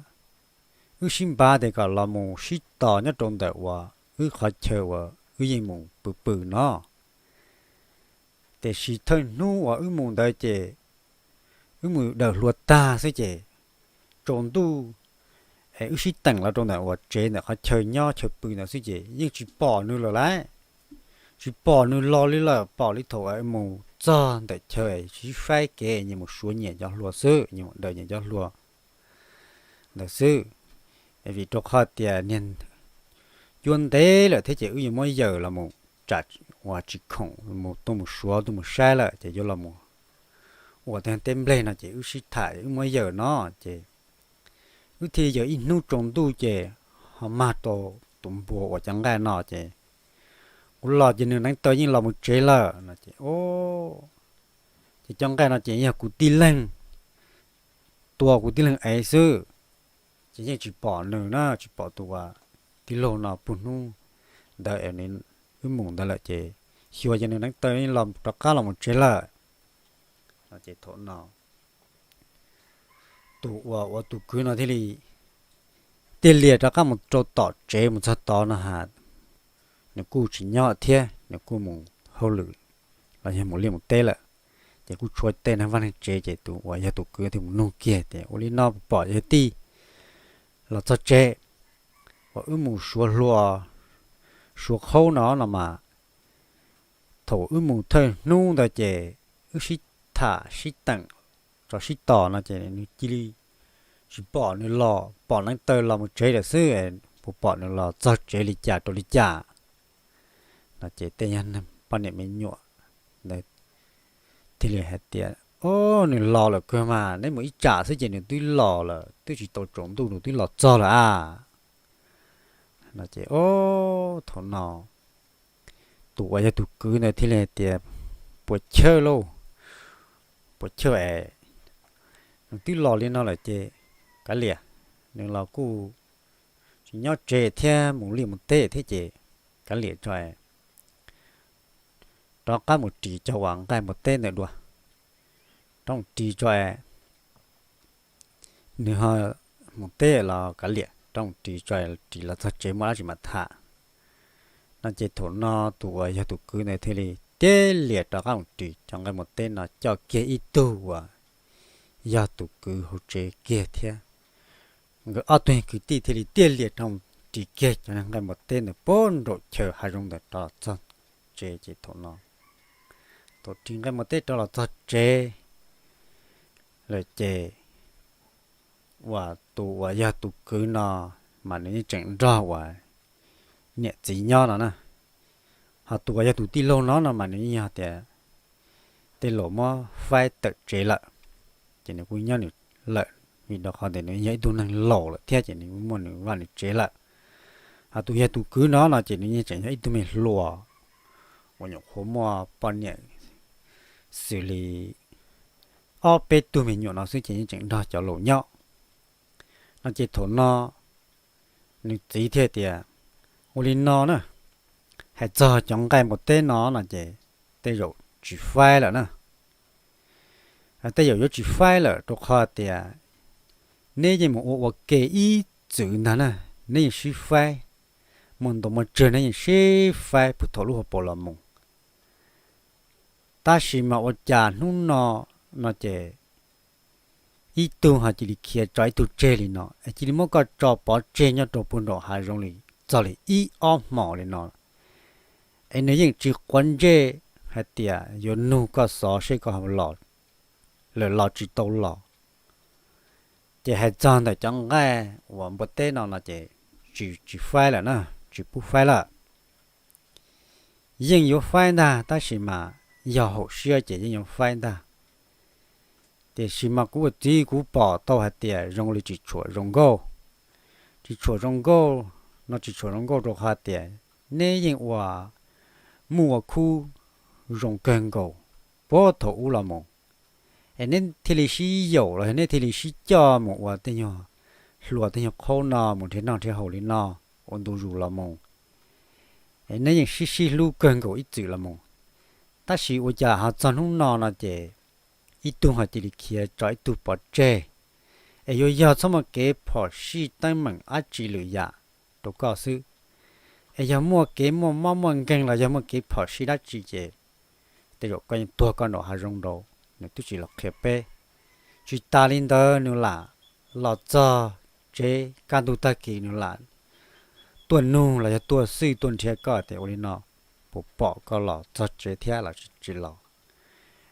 wb sib npav tias kom los mus sib tos nyob rau ntawm uas wb qhov chaw uas wb yeej mus pw pw no. Tiam sis thawj hnub uas wb mus ntawd ces wb mus dawm hlua tag xwb ces tsaus ntuj es wb sib teem los rau ntawm uas tsev ntawm qhov chaw nyob chaw pw ntawd xwb ces yeej tsis pom nws lawm lauj. Tsis pom nws los li lawm, pom li thaum mus txog ntawm chaw sib faib kev nyias mus suav nyias cov hlua xwb, nyias mus dawm nyias cov hlua ntawd xwb. Vim rau qhov tias niag cuab ntev lawm thiab ces wb yuav muab yawm los mus tsam uas tsis khoom mus tuaj mus suav tuaj mus saib lawm ces yuav los mus ua tej teb nplej no ces wb sib tham wb muab yawm no ces wb thiaj yawm ib hnub tsaus ntuj ces ho mag rau tus npua uas cov nqaij no ces kuv los ces nws neev taw yeej los mus tsev lawm no ces, ces cov nqaij no ces yog kuv tij leeg tua kuv tij leeg ev xwb, ces yeej tsis pom nws na, tsis pom tus uas tij laug no puag hnub ntawd wb mus ntawd lawm ces xyuas ces nws neev taw los rov qab los mus tsev lawm no ces thaum no tus uas ua tus kwv no thiaj li tiag lias rov qab mus rau tom tsev mus txog tod no ha, nws kuj tsis nyob thiab, nws kuj mus hauj lwm los yog mus liaj mus teb lawm. Ces kuj tshuav tej neeg vaj neeg tsev ces tus uas yog tus kwv thiaj mus nug kiag tias, ua li no pom yawg tij los txog tsev uas wb mus suav hlua suav qhaub no no mas thaum wb mus thawj hnub ntawd ces wb sib tham sib teem tso sib tos no ces nws cia li tsis pom nws los, pom neev taw los mus tsev lawm xwb, puas pom nws los txog tsev li cas rau li cas no ces tej poj niam me nyuam ntawd thiaj li hais tias, o, nws los lawm kawg mas, neb mus ib tsam xwb ces nws twb los lawm, twb tsis tau tsaus ntuj nws twb los txog lawm a no ces, o, thaum no tus uas yog tus kwv ntawd thiaj li hais tias, puas chawj lauj, puas chawj es, nws twb los li no lawm ces kav liam, nws los kuj tsis nyob tsev thiab mus liaj mus teb thiab ces kav liam tso, rov qab mus ris cov uas nqaij npua teb ntawd dua, rov mus ris tso, nws ho mus teb los kav liam, rov mus ris tso, ris los txog tsev muaj dab tsi mam tham no ces thaum no tus uas yog tus kwv ntawd thiaj li tiag lias rov qab mus ris cov nqaij npua teb no coj kiag ib tug uas yog tus kwv hauv tsev kiag thiab. Nkawd ob tug kwv tij thiaj li tiag lias rov ris kiag cov nqaij npua teb ntawd puag nraum chaw hav zoov ntawd rov los txog tsev ces thaum no thaum ris nqaij npua teb rov los txog tsev lawm ces uas tus uas yog tus kwv no mas nws yeej tseem nrog uas niam txiv nyob no na. Ho tus uas yog tus tij laug no no mas nws yeej yog tias tej laus muab faib tawm tsev lawm, ces nws kuj nyob nws lawm, Vim rau qhov tias nws yog ib tug neeg laus lawm thiab ces nws muaj nws vaj nws tsev lawm. Ho tus yog tus kwv no no ces nws yeej tseem yog ib tug me hluas uas nyuam qhuav muaj poj niam xws li ob peb tug me nyuam no xwb ces yeej tseem nrog cov laus nyob no. Ces thaum no nws txiv thiaj tias, ua li no na, hais txog cov nqaij npua teb no no ces tej zaum tsis faib lawm na. Tej zaum yuav tsis faib lawm rau qhov tias neb yeej mus ua ua ke ib txwm ntag na, neb yeej sib faib, muaj ntau muaj tsawg neb yeej sib faib puag thaum lub hauv paus los mus. Tab sis mas ua cas hnub no no ces ib tug ho cia li khiav tso ib tug tseg li no es cia li muab koj tso pov tseg nyob rau puag nraum hav zoov li txog li ib ob hmos li no, es nws yeej tsis quav ntsej hais tias yuav nug koj xov seb koj lawm los tsis tau los. Ces hais txog ntawm cov nqaij uas npua teb no no ces tsis, tsis faib lawm na, tsis pub faib lawm. Yeej yuav faib ntag tab sis mas yog haum siab ces yeej yuav faib ntag. Tiam sis mas kuv ua txiv kuv pom tau hais tias zoo li tsis tshua zoo nkauj. Tsis tshua zoo nkauj no tsis tshua zoo nkauj rau qhov tias neb yeej ua muj ua khub zoo kawg nkaus puag thaum ub los mus, es neb thiaj li sib yaum los yog neb thiaj li sib coj mus ua tej nyuag hluas tej nyuag qhaub no mus nrhiav noj nrhiav haus li no ua ntu zus los mus, es neb yeej sib sib hlub kawg nkaus ib txwm los mus. Tab sis ua cas ho txog hnub no no ces ib tug ho cia li khiav tso ib tug pov tseg, es yuav yog txhob muaj kev phom sij teeb meem dab tsi lwm yam rau koj xwb, es yog muaj kev muaj mob muaj nkeeg los yog muaj kev phom sij dab tsi ces tej zaum koj yeej tuag koj nraum hav zoov nraud, nws twb tsis los qhia peb. Tsis tas li ntawd nws lam los txog tsev kaj ntug tag kis nws lam tuaj nug los yog tuaj xwj tuaj nrhiav koj tias ua li no puas pom koj los txog tsev thiab los tsis los.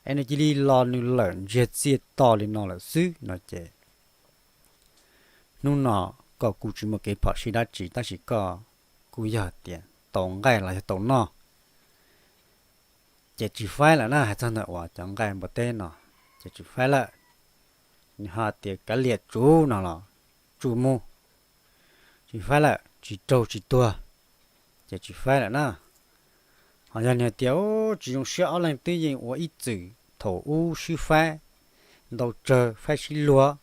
Es nws cia li los nws lawm ntsiag txiag to li no lawm xwb no ces hnub no koj kuj tsis muaj kev phom sij dab tsi tab sis koj kuj yog tias tau nqaij los yog tau noj ces tsis faib lawm na. Hais txog ntawm uas cov nqaij npua teb no ces tsis faib lawm. Nws ho tias kav liam tsuv no los tsuj mus, tsis faib lawm, tsis raug tsis tuag ces tsis faib lawm na. Ho yog nws tias tsis zoo siab ob leeg twb yeej ua ib txwm thaum ub sib faib ntau tsawg faib sib luag,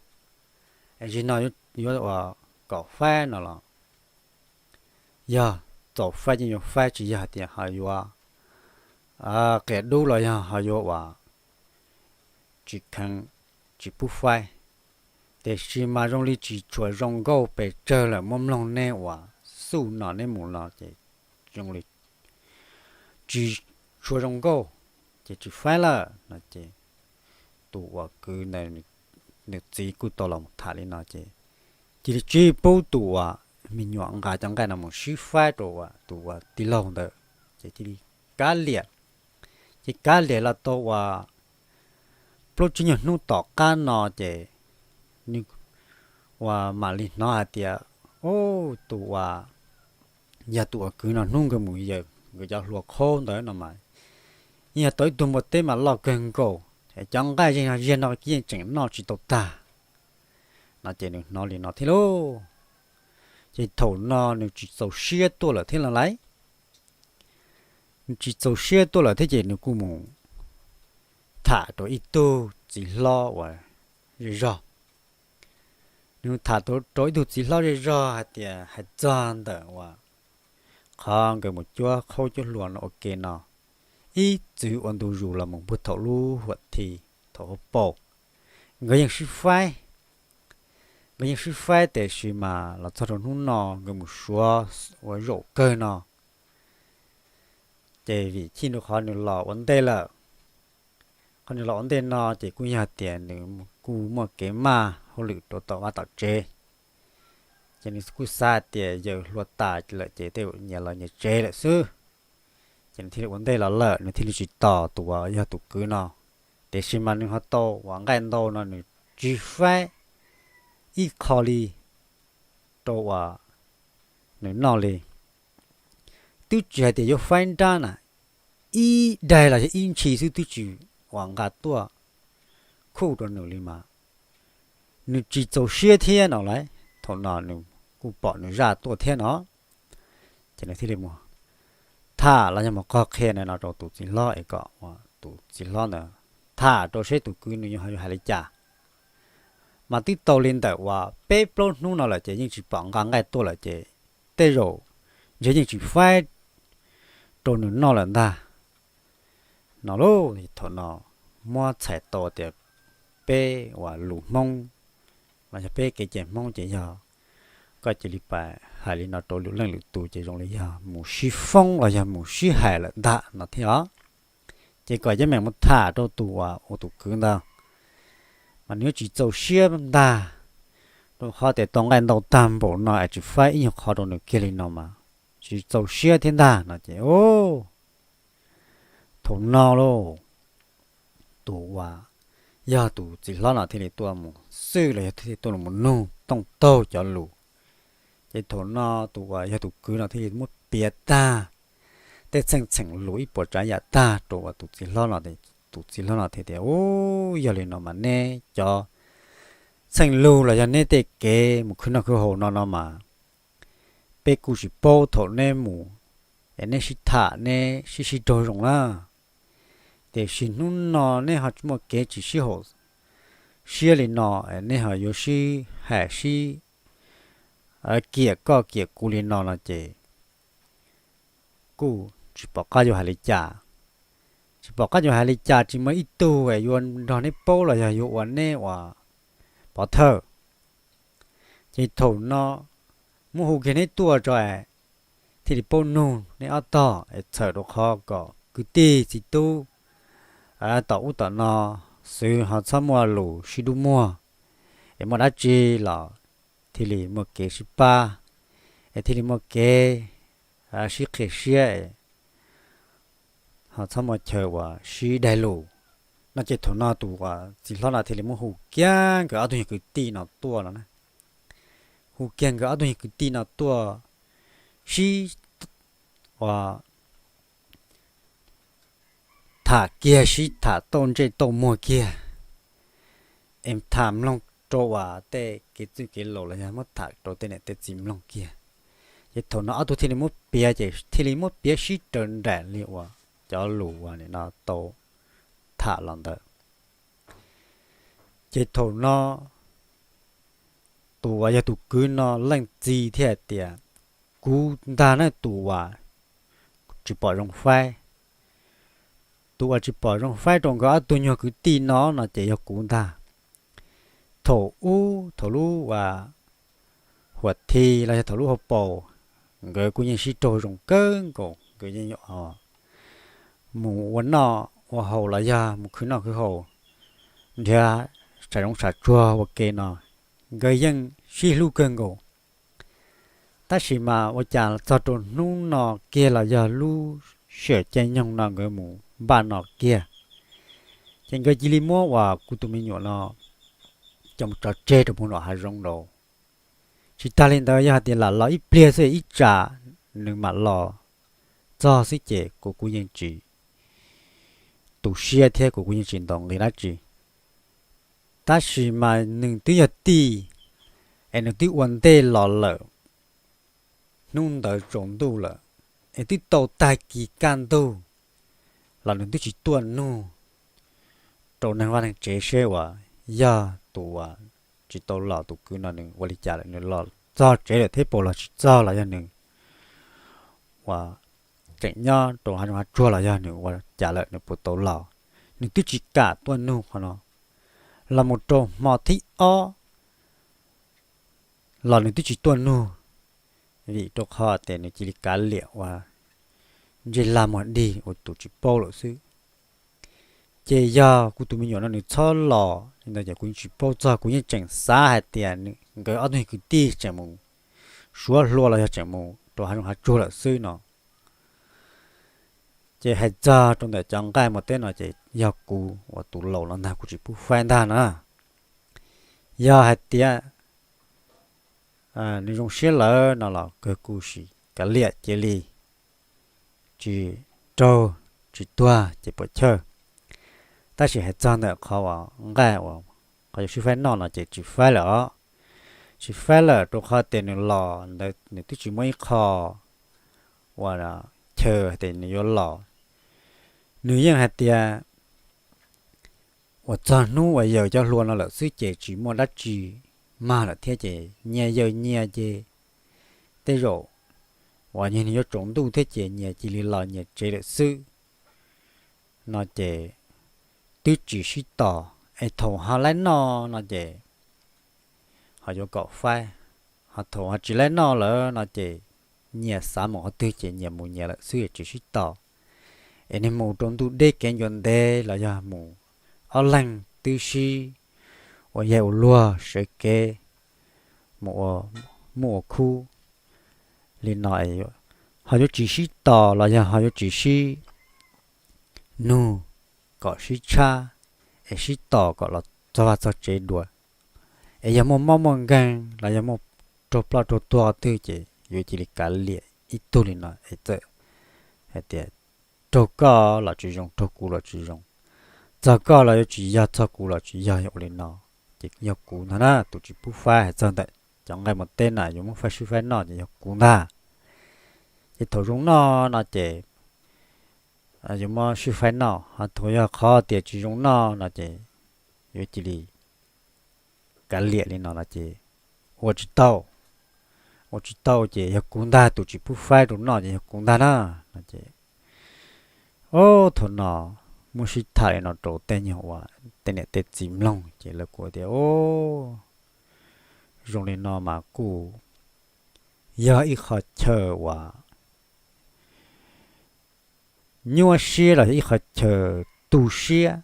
es zaum no yuav ua kom faib no los yog txaus faib yeej yuav faib, tsis yog hais tias ho yuav qias dub los yog ho yuav ua tsis kheev, tsis pub faib. Tiam sis mas zoo li tsis tshua zoo nkauj pes tsawg lawm, muab mloog neb uas xuj no neb mus no ces zoo li tsis tshua zoo nkauj ces tsis faib lawm no ces tus uas kwv ntawd nws txiv kuj tau los mus tham li no ces cia li tsis pub tus uas me nyuam nqa cov nqaij no mus sib faib rau uas tus uas tij laug ntawd, ces cia li kav liam. Ces kav liam los tau uas plaub tsib nyuag hnub tom qab no ces nws uas mam li hnov hais tias, ub, tus uas yog tus uas kwv no hnub nkawd mus yawm nkawd cov hluas qhaub ntawd no mas yeej yog tau ib tug npua teb mas loj kawg nkaus, cov nqaij zeeg no ziag no yeej tseem noj tsis tau tag no ces nws hnov li no thiab lauj. Ces thaum no nws tsis txaus siab tuaj lawm thiab los lais. Nws tsis txaus siab tuaj lawm thiab ces nws kuj mus tham rau ib tug txiv hlob uas zej zog. Nws tham rau ib tug txiv hlob zej zog hais tias hais txog ntawm uas qhov nkawd mus cuab qhaub cuab hluas no ua ke no, ib txwv ua ntu zus los mus puag thaum lub huam thi, thaum hauv paus, nkawd yeej sib faib. Nkawd yeej sib faib tiam sis mas los txog rau hnub no nkawd mus suav ua zaum kawg no. Ces vim chij rau qhov nws los ua ntej lawm, qhov nws los ua ntej no ces kuj yog tias nws kuj muaj kev maj hauj lwm rau tom vaj tom tsev, ces nws kuj xav tias yawm hluas tas lawm ces tej zaum nyias los nyias tsev lawm xwb. Ces nws thiaj li ua ntej los lawm, nws thiaj li tsis tos tus uas yog tus kwv no. Tiam sis mas nws ho tau uas nqaij ntau no nws tsis faib ib qho li rau uas nws noj li. Twb tsis hais tias yuav faib nrab na, ib daig los yog ib ntshis xwb twb tsis uas nqa tuaj khuj rau nws li mas. nws tsis txaus siab thiab no lauj. Thaum no nws kuj pom nws zaj tuaj thiab no, ces nws thiaj li mus tham los yog mus qhov qhia no rau tus txiv hlob es kom tus txiv hlob ntawd tham rau seb tus kwv nws yuav hais li cas. Mas twb tau li ntawm uas peb plaub hnub no lawm ces yeej tsis pom nqa nqaij tuaj lawm ces tej zaum ntshe yeej tsis faib rau nws noj lawm ntag no lauj. Thaum no muab txhais tau tias peb uas lus Hmoob los yog peb kev cai Hmoob ces yog koj cia li pab hais li no rau lwm leej lwm tus ces zoo li yog mus sib foob los yog mus sib hais lawm ntag no thiab os. Ces kom yeej meem mus tham rau tus uas ua tus kwv ntawd, mas nws yuav tsis txaus siab ntag, rau qhov tias tau nqaij ntau tag npaum no es tsis faib ib nyuag qhov rau nws kiag li no mas tsis txaus siab thiab ntag no ces thaum no lauj, tus uas yog tus txiv hlob no thiaj li tuaj mus xwb los yog thiaj tuaj mus nug tooj taug cov lus. Ces thaum no tus uas yog tus kwv no thiaj li muab piav tag tej txheej txheem lus ib puas tsav yam tag rau uas tus txiv hlob no. Tus txiv hlob no thiaj tias, Ub, yog li no mas neb cov txheej lus los yog neb tej kev mus khwv noj khwv haus no no mas peb kuj tsis paub thaum neb mus es neb sib tham neb sib sib raug zoo na. Tiam sis hnub no neb ho tsis muaj kev tsis sib haum siab li no, neb ho yuav sib hais sib kiam koj kiam kuv li no no ces kuj tsis pom qab yuav hais li cas. Tsis pom qab yuav hais li cas, tsis muaj ib tug yuav nrog neb paub los yog yuav ua neb ua pov thawj. Ces thaum no muab hu kiag neb tuaj tso, thiaj li paub nug neb ob tog es txhawm rau qhov kom kwv tij txiv tub tom ub tom no xwb ho txhob muaj lus sib dub muag, es muaj dab tsi los thiaj li muaj kev sib pab, es thiaj li muaj kev sib qhia siab, ho txhob muaj chaw uas sib daig lus no. Ces thaum no tus txiv hlob no thiaj li muab hu kiag nkawd ob tug nyuag kwv tij no tuaj no na. Hu kiag nkawd ob tug nyuag kwv tij no tuaj sib ua tham kiag, sib tham tauj ntsej tauj muag kiag, es tham mloog rau uas tej kev txwj kev laus los yog muab tham rau tej niam tej txiv mloog kiag. Ces thaum no ob tug thiaj li muab piav, ces thiaj li muab piav sib raws nraim li uas cov lus uas nim no tau tham los ntawd. Ces thaum no tus uas yog tus kwv no leej txiv thiaj hais tias, Kuv ntag na tus uas tsis pom zoo faib. Tus uas tsis pom zoo faib rau nkawd ob tug nyuag kwv tij no no ces yog kuv ntag. Thaum ub thaum lub uas huam thi los yog thaum lub hauv paus, nkawd kuj yeej sib raug zoo kawg nkaus, nkawd yeej mus ua noj ua haus los yog mus khwv noj khwv haus, nrhiav tshav zoov tshav tsuag ua ke no, nkawd yeej sib hlub kawg nkaus. Tab sis mas ua cas txog rau hnub no kiag los yog lub sij hawm caij nyoog no nkawd mus npaj no kiag, ces nkawd cia li muab uas kuv tus me nyuam no coj mus tso tseg rau puag nram hav zoov lawm. Tsis tas li ntawd, yog hais tias lam los ib pliag xwb ib tsam nws mam los txog xwb ces kuv kuj yeej tsis tu siab thiab kuv kuj yeej tsis ntaus nqi dab tsi. Tab sis mas nws twb yog tij, es nws twb ua ntej los lawm, hnub ntawd tsaus ntuj lawm, es twb tau tag kis kaj ntug los nws twb tsis tuaj nug rau neeg vaj neeg tsev seb uas yog tus uas tsis tau los tus kwv no nws ua li cas lawm, nws los txog tsev lawm thiab puas los tsis txog los yog nws uas tseem nyob rau hav zoov hav tsuag los yog nws ua cas lawm, nws puas tau los. Nws twb tsis kam tuaj nug qhov no. Los mus rau hmo thib ob los nws twb tsis tuaj nug, vim rau qhov tias nws cia li kav liam uas ntsej lag muag dig ua tus tsis paub lawm xwb. Ces yog kuv tus me nyuam no nws txhob los li ntawd ces kuv yeej tsis paub txog, kuv yeej tseem xav hais tias nkawd ob tug kwv tij tseem mus suav hlua los yog tseem mus rau hav zoov hav tsuag lawm xwb no. Ces hais txog rau ntawm cov nqaij muaj teb no ces yog kuv uas tus laus los ntag, kuv tsis pub faib ntag na. Yog hais tias nws zoo siab lawm no los kawg kuj sim kav liam cia li, tsis raug tsis tuag ces puas chawj. Tab sis hais txog ntawm qhov uas nqaij uas qhov yuav sib faib noj no ces tsis faib lawm os. Tsis faib lawm rau qhov tias nws los ntawd nws twb tsis muaj ib qho uas chaw tias nws yuav los. Nws yeej hais tias uas txog hnub uas yawg cov hlua no lawm xwb ces tsis muaj dab tsi mag lawm thiab ces nyias yawg nyias ces tej zaum uas nyias nws yuav tsaus ntuj thiab ces nyias cia li los nyias tsev lawm xwb no ces twb tsis sib tos es thaum ho laib noj no ces ho yuav kom faib, ho thaum ho tsis laib noj lawm no ces nyias xav mus qhov twg ces nyias mus nyias lawm xwb es tsis sib tos. Es nws mus rau ntuj deb kev ncua ntev los yog mus ob leeg twb sib ua yaig ua luag sawv kev mus ua muaj ua khub li no, ho yuav tsis sib tos los yog ho yuav tsis sib nug kom sib tshab es sib tos kom los txog vaj txog tsev dua. Es yog muaj mob muaj nkeeg los yog muaj raug ploj raug tuag qhov twg ces yuav cia li kav liam ib tug li no es txawm hais tias raug koj los tsis zoo, raug kuv los tsis zoo, txog koj los yuav tsis yog, txog kuv los tsis yog, ua li no ces yog kuv ntag na tus tsis pub faib. Hais txog ntawm cov nqaij mus teb na yuav muab faib sib faib noj ces yog kuv ntag. Ces thaum zoo noj no ces yuav muab sib faib noj, ho thaum yog qhov tias tsis zoo noj no ces yuav cia li kav liam li no no ces ua tsis tau. Ua tsis tau ces yog kuv ntag, tus tsis pub faib rau noj ces yog kuv ntag na no ces thaum no muab sib tham li no rau tej nyuag uas tej niam tej txiv mloog ces lawv kuj tias, Zoo li no mas kuj yog ib qho chaw uas nyuaj siab los yog ib qho chaw tu siab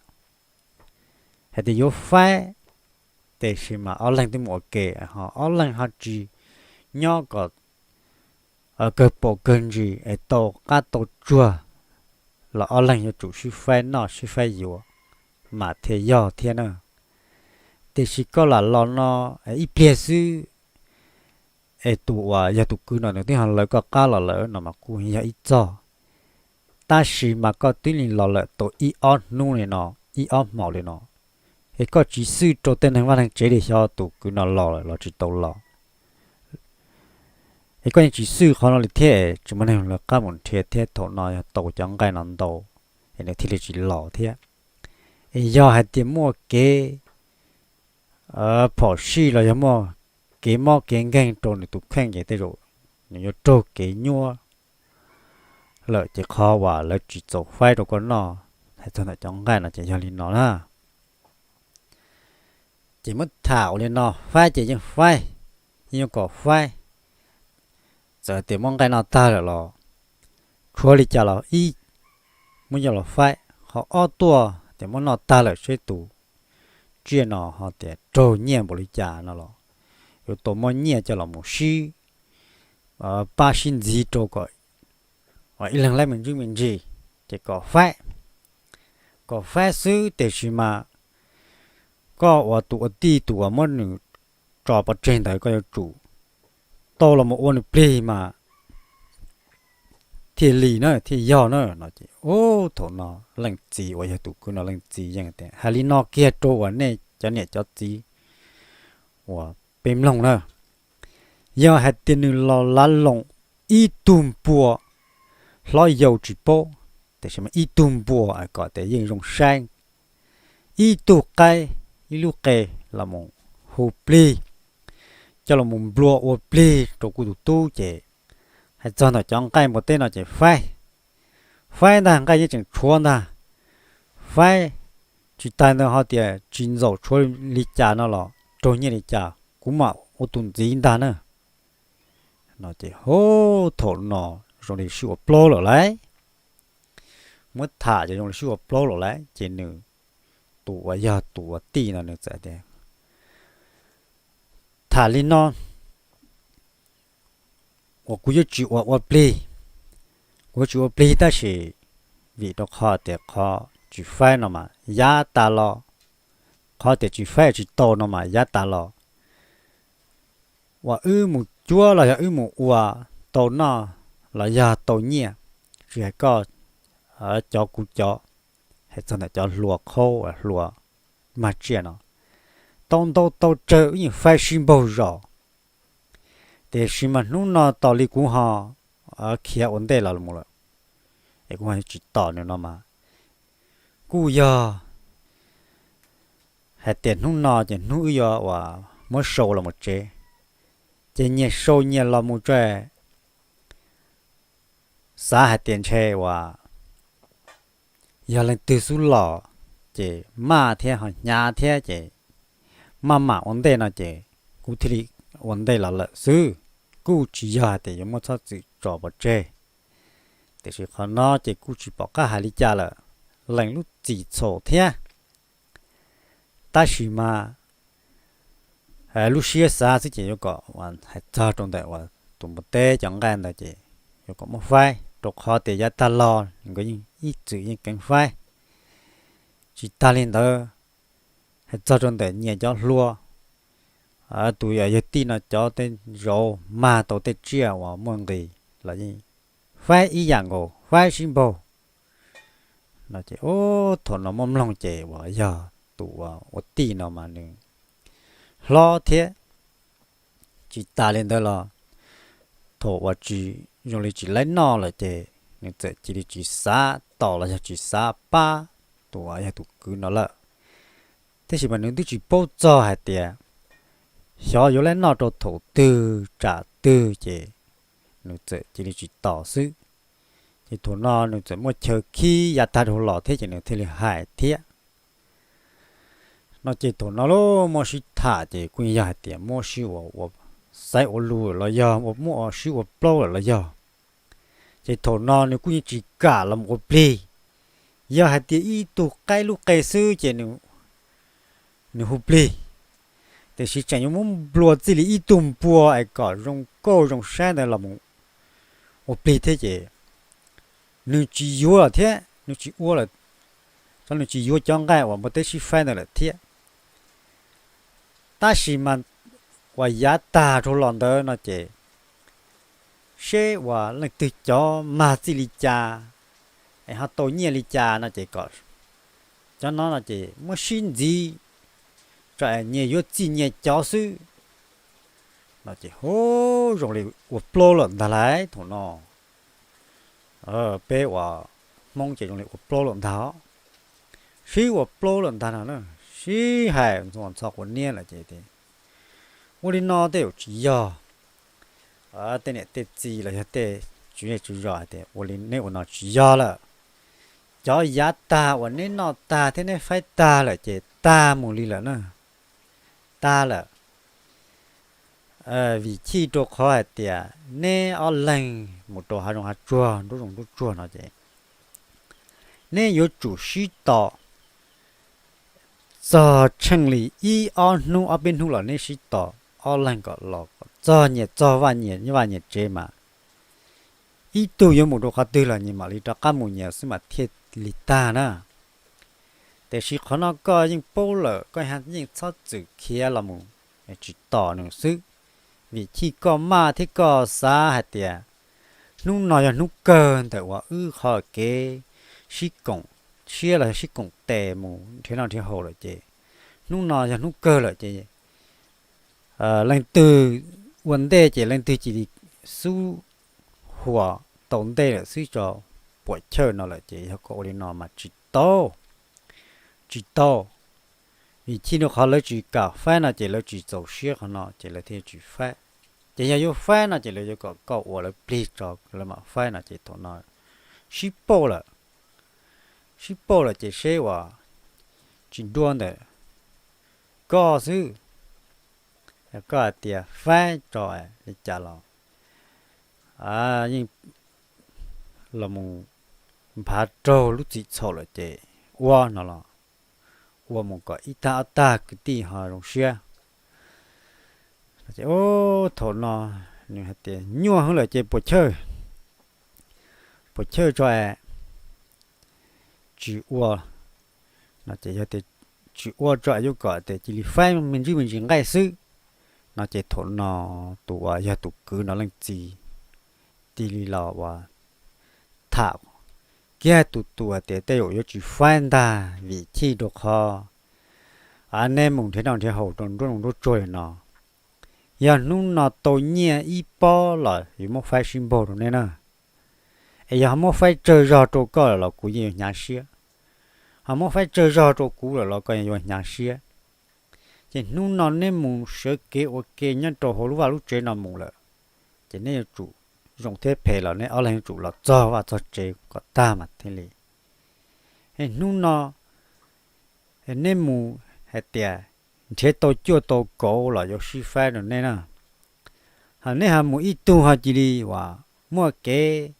hais tias yuav faib, tiam sis mas ob leeg twb mus ua ke, ho ob leeg ho tsis nyob kom kawg paus kawg ntsis es tau qab tau tsuag los ob leeg yuav tsum sib faib noj sib faib yuav mas thiaj yog thiab na. Tiam sis koj lam los no ib pliag xwb es tus uas yog tus kwv no nws twb ho lawv koj qab los lawm no mas kuj yog ib txog. Tab sis mas koj twb li los lawm tau ib ob hnub li no, ib ob hmos li no, es koj tsis xwj rau tej neeg vaj neeg tsev li xyov tus kwv no los lawm los tsis tau los. Es koj yeej tsis xwj qhov no li thiab, tsis muaj neeg lawv qab mus nrhiav thiab, thaum no yog tau cov nqaij no ntau es nws thiaj li tsis los thiab. Es yog hais tias muaj kev phom sij los yog muaj kev mob kev nkeeg rau nws tus kheej ces tej zaum nws yuav raug kev nyuaj lawm ces qhov uas lawv tsis txaus faib rau koj noj. Hais txog ntawm cov nqaij no ces yog li no na. Ces muab tham ua li no, faib ces yeej faib, yeej yuav kom faib. Txawm tias muab nqaij noj tag lawm los tshuav li cas los ib, muab coj los faib. Qhov ob tuaj tias muab noj tag lawm seb tus tsiaj no ho tias raug nyiaj npaum li cas no los yuav tau muab nyiaj coj los mus sib pab sib ntxiv rau kom ib leeg laib me ntsis me ntsis, ces kom faib, kom faib xwb. Tiam sis mas koj ua tus ua tij tus uas muab nws tso pov tseg ntawd koj yuav tsum tau los mus ua nws plig mas thiaj li na, thiaj yog na no ces thaum no leej txiv uas yog tus kwv no leej txiv yeej tias, hais li no kiag rau uas nej cov niam cov txiv uas peb mloog na, yog hais tias nws los lav loos ib tug npua hlob yau tsis paub, tiam sis mas ib tug npua kom tias yeej zoo saib, ib tug qaib, ib lub qe los mus hu plig, coj los mus nplua ua plig rau kuv tus tub ces hais txog ntawm cov nqaij npua teb no ces faib, faib ntag, nqaij yeej tseem tshuav ntag, faib. Tsis tas ntawd ho tias tsis ntxaum tshuav li cas no los raug nyiaj li cas kuv mam ua tus ntxiv ntag na. No ces ho thaum no zoo li sib ua plaub lawm lauj. Muab tham ces zoo li sib ua plaub lawm lauj, ces nws tus uas yog tus ua tij no nws txawm tias, tham li no uas kuv yuav tsis ua ua plig, kuv yuav tsis ua plig tab sis vim rau qhov tias qhov tsis faib no mas yav tas los, qhov tias tsis faib tsis tau no mas yav tas los uas wb mus cuab los yog wb mus ua tau noj los yog tau nyiaj, tsis hais koj cov kuv cov, hais txog ntawm cov hlua qhaub hlua mag tsiaj no, tau ntau tau tsawg wb yeej faib sib npaug zos. Tiam sis mas hnub no tos li kuv ho khiav ua ntej los mus lawm, es kuv ho tsis tos nws no mas kuj yog hais tias hnub no ces hnub wb yuav uas muab sau los mus tsev, ces nyias sau nyias los mus tso. Xav hais tias ntshe uas yog leej twg xub los ces maj thiab ho hnyav thiab ces maj mam ua ntej no ces kuv thiaj li ua ntej los lawm xwb, kuj tsis yog hais tias yuav muab Txhob Txwm tso pov tseg. Tiam sis qhov no ces kuj tsis pom qab hais li cas lawm, lees lub txim txhaum thiab. Tab sis mas lub siab xav xwb ces yuav kom hais txog rau ntawm uas tus npua teb cov nqaij ntawd ces yuav kom muab faib, rau qhov tias yav tag los nkawd yeej ib txwm yeej keev faib. Tsis tag li ntawd, hais txog rau ntawm nyias cov hluas, tus yog yawg tij no cov tej zauv mag tau tej tsiaj uas muaj nqis los yeej faib ib yam nkaus, faib sib npaug no ces thaum no muaj mloog ces uas yog tus ua tij no mas nws hlob thiab. Tsis tas li ntawd los thaum uas tsis zoo li tsis laib noj lawm ces nws txawm cia li tsis xav tos los yog tsis xav pab tus uas yog tus kwv no lawm. Tab sis mas nws twb tsis paub txog hais tias xyov yuav laib noj rau thaum twg tsam twg ces nws txawm cia li tsis tos xwb. Ces thaum no nws txawm muaj chaw khib yav tag dhau los thiab ces nws thiaj li hais thiab no ces thaum no lub muab sib tham ces kuj yog hais tias muab sib ua, ua xaiv ua lus los yog ua muab ua sib ua plaub lawm los yog. Ces thaum no nws kuj yeej tsis kam los ua plig. Yog hais tias ib tug qaib lub qe xwb ces nws hu plig, tiam sis tseem yuav muab nplua txij li ib tug npua es kom zoo nkauj zoo saib ntawd los ua plig thiab ces nws tsis yuav thiab nws tsis ua lawm, nws tsis yuav cov nqaij uas npua teb sib faib ntawd lawm thiab. Tab sis mas uas yav tag dhau los ntawd no ces seb uas leej twg cov mag txij li cas es ho tau nyiaj li cas no ces kom cov no no ces muab sib ntxiv tso es nyias yuav txij nyias cov xwb no ces hu zoo li ua plaub lawm ntag lauj. Thaum no peb uas Hmoob ces zoo li ua plaub lawm ntag, sib ua plaub lawm ntag no, sib hais ntxhov quav niab lawm ces ua li no tej zaum tsis yog tej niam tej txiv los yog tej tswv zej tswv zos hais tias ua li neb ua no tsis yog lawm. Cov yav tag uas neb noj tag thiab neb faib tag lawm ces tag mus li lawm na, tag lawm. Vim chij rau qhov hais tias neb ob leeg mus rau hav zoov hav tsuag nruab zoov nruab tsuag no ces neb yuav tsum sib tos txog tsheej li ib ob hnub ob peb hnub los neb sib tos ob leeg kom los kom txog nyias txog vaj nyias vaj nyias tsev mas ib tug yuav mus rau qhov twg los nyias mam li rov qab mus nyias xwb mas thiaj li tag na. Tiam sis qhov no koj yeej paub lawm, koj yeej txhob txwm khiav los mus tsis tos nws xwb. Vim chij koj maj thiab koj xav hais tias hnub no yog hnub kawg ntawm uas wb qhov kev sib koom siab los yog sib koom tes mus nrhiav noj nrhiav haus lawm ces hnub no yog hnub kawg lawm ces leej twg ua ntej ces leej twg cia li xub huas tau ntej lawm xwb tso. Puam chawj no lawm ces yog koj ua li no mas tsis tau, tsis tau. Vim chij rau qhov lawv tsis kam faib no ces lawv tsis txaus siab qhov no ces lawv thiaj tsis faib. Ces yog yuav faib no ces lawv yuav kom koj ua lawv plig tso lawv mam faib no ces thaum no sib pauj lawm, sib pauj lawm ces seb uas tsis dua ntawm koj xwb, koj hais tias faib tso li cas los yeej los mus nphav raug lub txim txhaum lawm ces ua no los ua mus kom ib tag ob tag kwv tij ho zoo siab. Thaum no nws hais tias nyuaj hwv lawm ces puas chawj, puas chawj tso es tsis ua no ces yog tias tsis ua tso es yuav kom tias cia li faib me ntsis me ntsis nqaij xwb no ces thaum no tus uas yog tus kwv no leej txiv cia li los uas tham kiag tus tus hais tias tej zaum yuav tsis faib ntag vim chij rau qhov Av, neb mus nrhiav noj nrhiav haus rau nruab nruab tsuag li no, yog hnub no tau nyiaj ib pob los yuav muab faib sib npaug rau neb na. Es yog ho muab faib tsawg zog rau koj lawm los kuv yeej yuav hnyav siab, ho muab faib tsawg zog rau kuv lawm los koj yeej yuav hnyav siab. Ces hnub no neb mus sawv kev ua ke nyob rau hauv lub vaj lub tsev no mus lawm, ces neb yuav tsum, zoo thiab phem los neb ob leeg yuav tsum los txog vaj txog tsev kom tag mas thiaj li. Es hnub no neb mus hais tias nrhiav tau cuaj tau kauv los yuav sib faib rau neb na. Ho neb ho mus ib tug ho cia li uas muaj kev,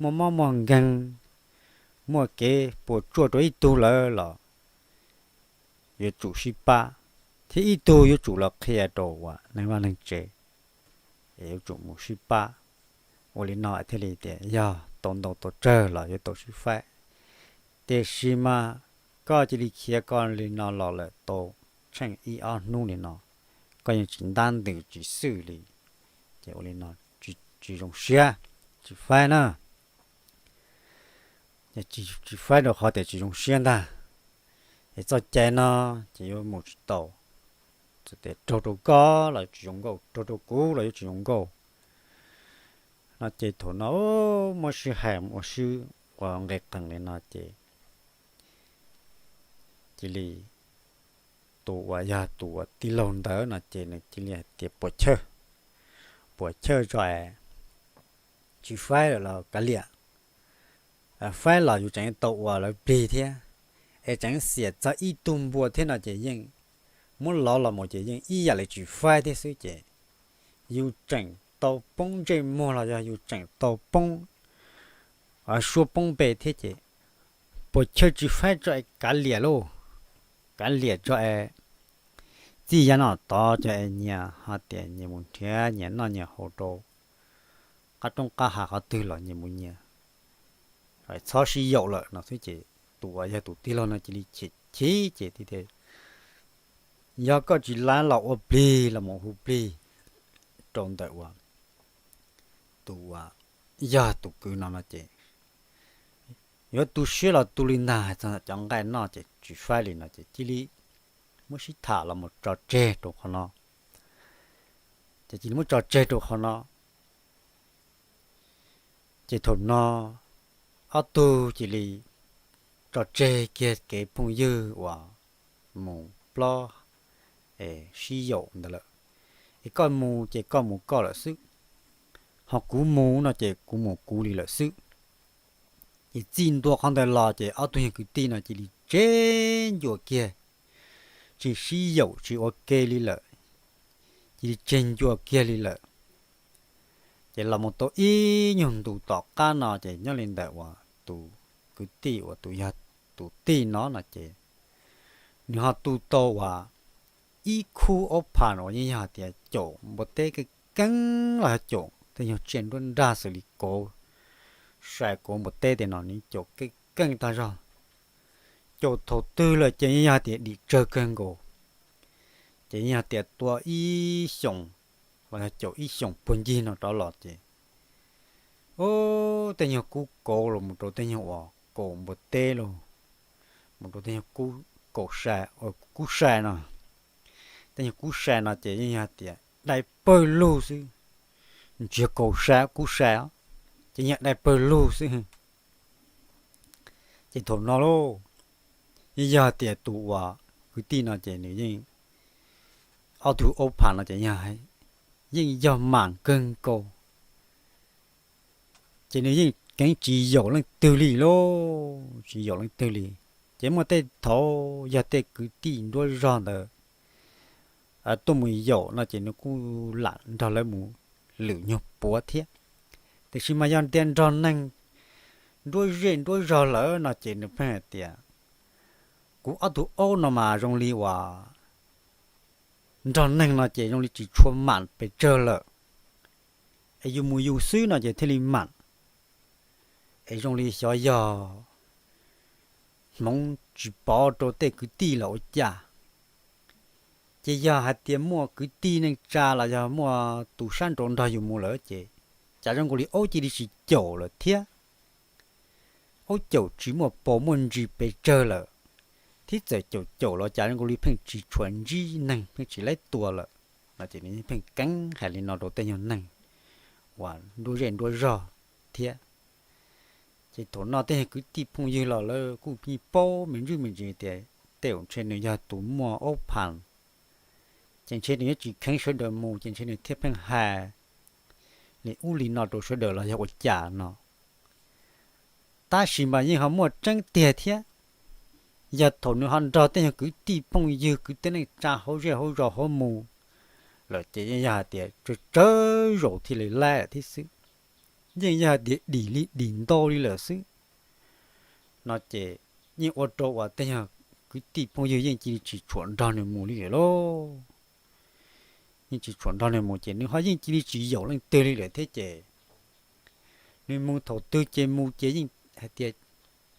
muaj mob muaj nkeeg, muaj kev puas tsuaj rau ib tug lawm los yuav tsum sib pab, thiab ib tug yuav tsum los qhia rau uas neeg vaj neeg tsev, es yuav tsum mus sib pab. Ua li no thiaj li tias yog tau ntau tau tsawg los yuav tau sib faib. Tiam sis mas koj cia li khiav koj li no los lawm tau tsheej ib ob hnub li no, koj yeej tsis ntab ntws tsis xwj li, ces ua li no tsis zoo siab, tsis faib na. Tsis faib rau qhov tias tsis zoo siab ntag. Es txoj cai no ces yuav mus tsis tau, txawm tias raug rau koj los tsis zoo nkauj, raug rau kuv los yuav tsis zoo nkauj no. Ces thaum no muab sib hais ua sib, ua nqe qees li no ces cia li tus uas yog tus uas tij laug ntawd no ces nws cia li hais tias puas chawj, puas chawj tso es tsis faib lawm los kav liam. Faib los yus tseem tau ua lawv plig thiab, es tseem xiam txog ib tug npua thiab no ces yeej muab lov los mus ces yeej ib yam li tsis faib thiab xwb ces yus tseem tau poob ntsej muag los yog yus tseem tau poob suab poob npe thiab ces puas chawj tsis faib tso es kav liam lauj, kav liam tso es txij yav no tod tso es nyias ho tias nyias mus nrhiav nyias noj nyias haus rau qab roob qab hav qhov twg los nyias mus nyias, txhob sib yaum lawm no xwb ces tus uas yog tus tij laug no cia li chim chim ces tias yog koj tsis lav los ua plig los mus hu plig rau ntawm uas tus uas yog tus kwv no no ces yuav tu siab los tu li ntag, hais txog cov nqaij noj ces tsis faib li no ces cia li muab sib tham los mus tso tseg rau qhov no. Ces cia li muab tso tseg rau qhov no. Ces thaum no ob tug cia li tso tseg kiag kev phooj ywg uas mus plob es sib yaum ntawd lawm. Es koj mus ces koj mus koj lawm xwb, ho kuv mus no ces kuv mus kuv li lawm xwb. Ces txij ntua qhov ntawd los ces ob tug yog kwv tij no cia li tseg ncua kiag, tsis sib yaum tsis ua ke li lawm, cia li tseg ncua kiag li lawm. Ces los mus tau ib nyuag ntus tom qab no ces nyob li ntawm uas tus kwv tij uas tus yog tus tij no no ces nws ho tu tau uas ib khub aub phas uas yeej yog hais tias caum npua teb keej keej los yog caum tej nyuag tsiaj nruab nrag xws li kauv, sai kauv npua teb tej no nws caum keej keej tag zog. Caum thaum twg lawm ces yeej yog hais tias dim tsawg kawg nkaus. Ces yeej yog tias tua ib xyoos los yog caum ib xyoos puag ncig no rov los ces tej nyuag kub kauv los mus rau tej nyuag uas kaum npua teb los mus rau tej nyuag kub sai no, tej nyuag kub sai no ces yeej yog tias dai pawg lug xwb, tsis yog kaum sai kub sai, ces yog dai pawg lug xwb. Ces thaum no lauj, yeej yog tias tus uas kwv tij no ces nws yeej, ob tug aub phas no ces yeej yog mam kawg nkaus, ces nws yeej keev tsis yaum leej twg li lauj, tsis yaum leej twg li. Ces muaj tej thaum yog tej kwv tij nruab zog ntawd tuaj mus yaum no ces nws kuj lam nrog lawv mus lwm nyuag puav thiab. Tiam sis mas yog tias nrog neeg nruab zej nruab zog lawm no ces nws pheej hais tias kuv ob tug aub no mas zoo li uas nrog neeg no ces zoo li tsis tshua mam pes tsawg lawm, es yus mus yus xwb no ces thiaj li mam. Es zoo li xyov yog hmoov tsis pov rau tej kwv tij los ua cas. Ces yog hais tias muaj kwv tij neej tsa los yog muaj tus sab nraud nrog yus mus lawm ces cas zoo nkaus li aub cia li tsis caum lawm thiab. Aub caum tsis muaj paus muaj ntsis pes tsawg lawm, thiab txawm caum caum los cas zoo nkaus li pheej tsis tshua ntsib neeg, pheej tsis laib tua lawm no ces nws pheej keeb hais li no rau tej nyuag neeg uas nruab zej nruab zog thiab. Ces thaum no tej nyuag kwv tij phooj ywg los lawv kuj yeej paub me ntsis me ntsis tias tej zaum ntshe nws yog tus muaj aub pha, ces ntshe nws yuav tsis kheev sawv daws mus ces ntshe nws thiaj pheej hais li ub li no rau sawv daws los yog ua cas no. Tab sis mas yeej ho muaj tseeb tiag thiab, yog thaum nws ho nrog tej nyuag kwv tij phooj ywg kwv tij neej tsa hauv zej hauv zos hauv mus lawm ces yeej yog hais tias tsawg tsawg zaus thiaj li laib thiab xwb, yeej yog hais tias dim li dim ntau li lawm xwb no ces yeej ua rau uas tej nyuag kwv tij phooj ywg yeej cia li tsis tshua nrog nws mus li lawm lauj. Yeej tsis tshua nrog nws mus ces nws ho yeej cia li tsis yaum leej twg li lawm thiab ces nws mus thaum twg ces mus ces yeej hais tias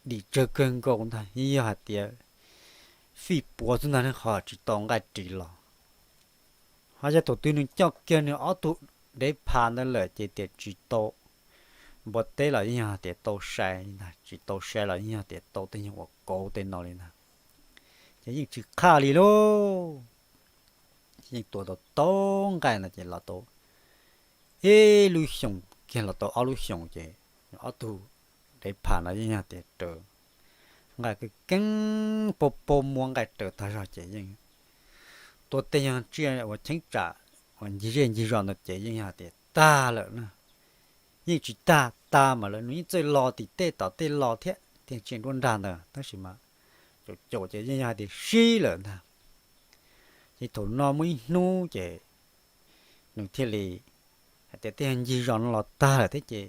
dim tsawg kawg nkaus ntag, yeej yog hais tias fij puav xwb ntag, qhov tsis tau nqaij ris los. Ho yog thaum twg nws coj kiag nws ob tug dev phas ntawd lawm ces tias tsis tau npua teb los yeej yog tias tau sai ntag, tsis tau sai los yeej yog tias tau tej nyuag uas kauv tej no li ntag, ces yeej tsis qhaj li lauj. Yeej tua tau tau nqaij no ces los tau ib lub xyoos kiag los tau ob lub xyoos ces ob tug dev phas no yeej yog tias raws nqaij keeb paub paub muab nqaij raws tag zog ces yeej tua tej nyuag tsiaj uas cheeb tsam uas ncig zej ncig zos ntawd ces yeej yog tias tag lawm na. Yeej tsis tag, tag mas lawv nws yeej txawj los tim tej tom tej los thiab tej tsiaj nruab nrag ntawd tab sis mas caum caum ces yeej yog hais tias sib lawm ntag. Ces thaum no muaj ib hnub ces nws thiaj li hais tias tej ncig zos no los tag lawm thiab ces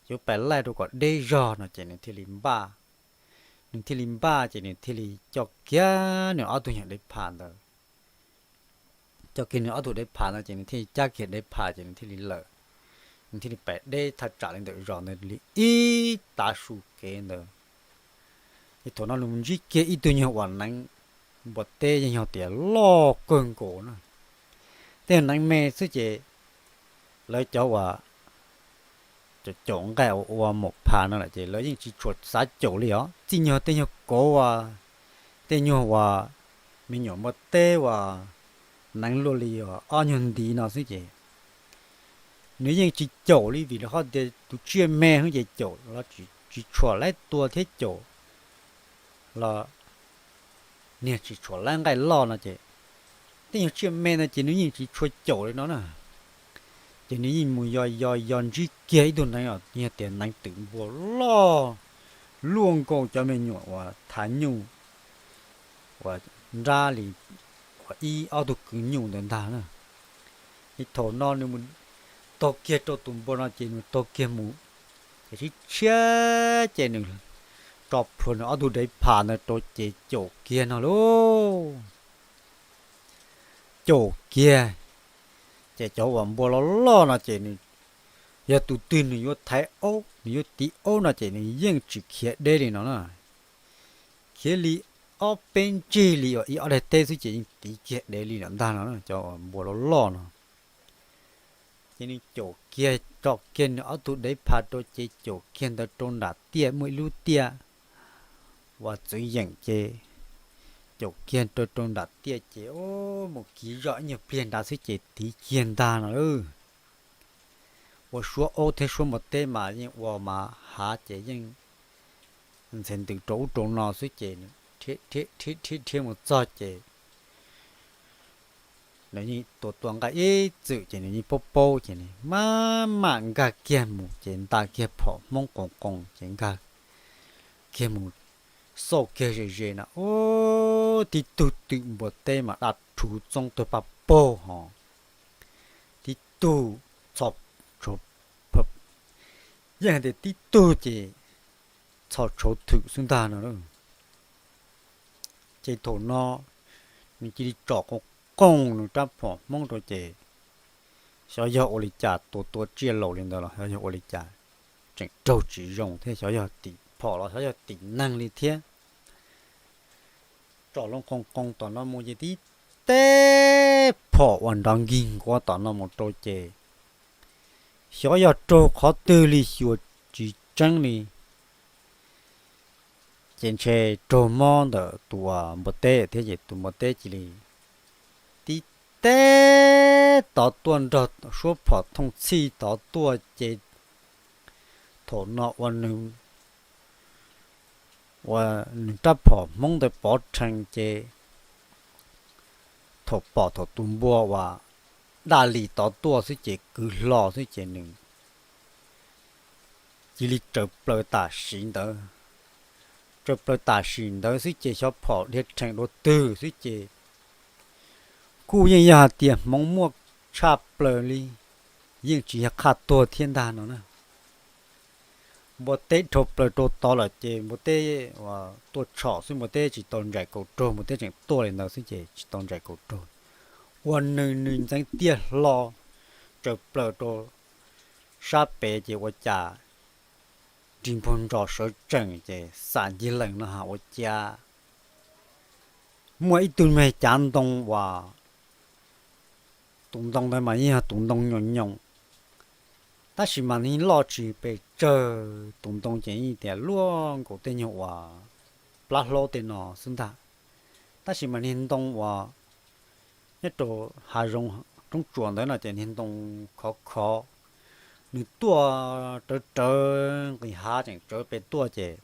yuav pais laij rau kom deb zog no ces nws thiaj li npaj. Nws thiaj li npaj ces nws thiaj li coj kiag nws ob tug nyuag dev phas ntawd, coj kiag nws ob tug dev phas ntawd ces nws thiaj li cab kiag dev phas ces nws thiaj li lawm. Nws thiaj li pais deb thaj tsam li ntawm zos ntawd li ib tav su kev ntawd. Ces thaum no nws mus ntsib kiag ib tug nyuag uas neev npua teb yeej yog tias loj kawg nkaus na. Tej neev me xwb ces lawv cov uas caum nqaij ua mus phas no lawm ces lawv yeej tsis tshua xav caum li os. Txij nyuag tej nyuag kauv uas tej nyuag uas me nyuam npua teb uas neev luaj li ob nyuag ntiv no xwb ces nws yeej tsis caum li vim rau qhov tias tus tsiaj me xwb ces caum los tsis tshua laib tua thiab caum los niag tsis tshua laib nqaij loj no ces tej nyuag tsiaj me no ces nws yeej tsis tshua caum li no na. Ces nws yeej mus yos yos yos ntsib kiag ib tug neev os, yog tias neev twm npua loj luaj nkaus cov me nyuam uas thav nyuj uas nrab li uas ib ob tug kwv nyuj ntawd ntag na. Ces thaum no nws mus taug kiag rau tus npua no ces nws taug kiag mus ces sib tshiab ces nws tso plhuav nws ob tug dev phas ntawd rau ces caum kiag no lauj. Caum kiag ces cov uas npua loj loj no ces nws yog tus twg nws yuav thaiv aub nws yuav tiv aub no ces nws yeej tsis khiav deb li no na. Khiav li ob peb ntsig li uas ib ob daim teb xwb ces yeej tiv kiag deb li lawm ntag no cov uas npua loj loj no. Ces nws caum kiag tso kiag nws ob tug dev phas rau ces caum kiag ntawd rau nram tiaj muaj ib lub tiaj uas txwv yeem ces caum kiag rau rau nram tiaj ces mus kiv zoj ib nyuag pliag nrad xwb ces tiv kiag ntag no. Ua suab aub thiab suab npua teb mas yeej ua mas hav ces yeej ntxhe ntws rau ub rau no xwb ces rhiab rhiab rhiab mus txog ces nws yeej tua tua nqaij ib txwm ces nws yeej paub paub ces nws maj mam nkag kiag mus ces nta kiag phom hmoob qoos qoos ces nkag kiag mus xauj kiag ze ze na, ub, tib tug twm npua teb mas daj rhuv txoob tuag paj paug hos, tib tug txho, yeej hais tias tib tug ces txho tshauv thwm xwb ntag no. Ces thaum no nws cia li tsom qoos qoos nws rab phom hmoob rau ces xyov yog ua li cas tua tua tsiaj laus li ntawd los xyov yog ua li cas tseem raug tsis zoo thiab xyov yog tim phom los xyov yog tim neeg li thiab. Tsom loo qoos qoos tom no mus ces tib teb phom uas nrov nkig nkuav tom no mus rau ces xyov yog raug qhov twg li xyuas tsis tseeb li. ces ntshe raug mob ntawm tus npua teb thiab ces tus npua teb cia li tib teb tod tuaj nrog suab phom thooj txhij tod tuaj ces thaum no ua nws, ua nws rab phom hmoob ntawd pov rhees ces thaum pom thaum tus npua uas daj li tod tuaj xwb ces kwv hlo xwb ces nws cia li tsaws plaws tam sim ntawd. Tsaws plaws tam sim ntawd xwb ces xyov phom dhia rhees dua twg xwb ces kuj yeej yog hais tias hmoov muaj tshaj plaws li, yeej tsis yog qhaj tuag thiab ntag no na. Npua teb dhau plaws rau tod lawm ces npua teb tuaj tshom xwb, npua teb tsis tau ntsais kaus raug, npua teb tseem tuaj li ntawd xwb ces tsis tau ntsais kaus raug. Ua nws nws ntxeev tiaj hlo tsaws plaws rau sab pem ces ua cas nrig npog nrog sawv tsees ces xam ncig lees no ha ua cas muaj ib tug me cav ntoo uas tus ntoo ntawd mas yeej yog tus ntoo nyoos nyoos, tab sis mas nws loj tsis pes tsawg, tus ntoo ces yeej tias luaj nkaus tej nyuag uas plab hlaub tej no xwb ntag. Tab sis mas niag ntoo uas nyob rau hav zoov roob tsuas ntawd no ces niag ntoo khov khov, nws tuaj rawv rawv nqis hav tseem tsawv pes tuaj ces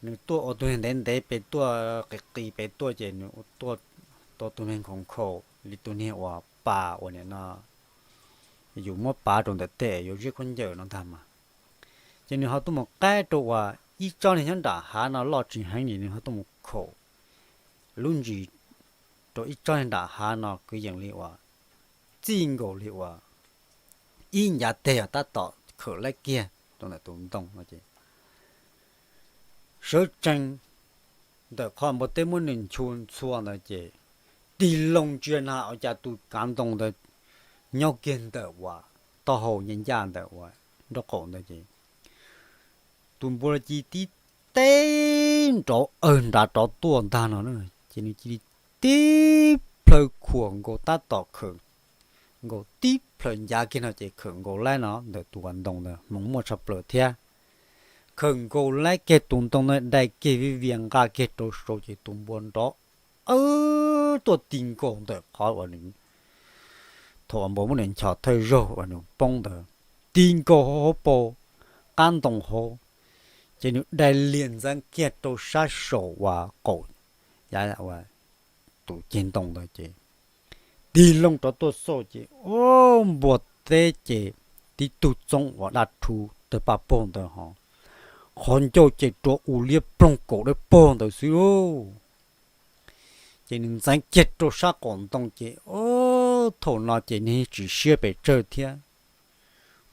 nws tuaj ua tus niag ntev ntev pes tuaj qis qis pes tuaj ces nws tuaj tau tus niag nkhaus nkhaus li tus niag uas pas uas nim no yus muab pav rau ntawm tej yuav ziab khaub ncaws no ntag mas. Ces nws ho tuaj mus qaib rau uas ib tsob niag nyob nram hav no loj tsis heev li, nws ho tuaj mus khaum lub ntsis rau ib tsob niag nram hav no kwv yees li uas txij nkaus li uas ib ncav teg tab tom khawm laib kiag rau ntawm tus ntoo no ces sawv tsees ntawm qhov npua teb muab nws nchu ntxhua ntawd ces tig loo ntsia na ua cas tus kav ntoo ntawd nyob kiag ntawm uas taub hau ncaj ncaj ntawm uas nraub qaum ntawd ces tus npua ci tib teb nrov awg nrad rov tuaj ntag no na. Ces nws cia li tib plhaw khuam nkaus tab tom khawm nkaus tib plhaw ncav kiag no ces khawm nkaus laib no ntawm tus uas ntoo ntawd hmoov muaj tshaj plaws thiab. Khawm nkaus laib kiag tus ntoo ntawd dai kiag vij vias nqa kiag rau saud ces tus npua nrov awg tuaj ti nkaus ntawm qhov uas nws, thaum uas npua muab nws nchos thawj zaug uas nws poob ntawd, ti nkaus hauv paus qab ntoo hauv, ces nws dai lias ntxeev kiag rau sab saum uas qaum yav tus ceg ntoo ntawd ces tig loo rov tuaj xauj ces ub npua teb ces tib tug txoov uas daj rhu tawg paj paug ntawd ho qhov ncauj ces rua u liab ploog kaum dawb paug ntawd xwb lauj. Ces nws ntxeev kiag rau sab qaum ntoo ces ub thaum no ces nws tsis siab pes tsawg thiab.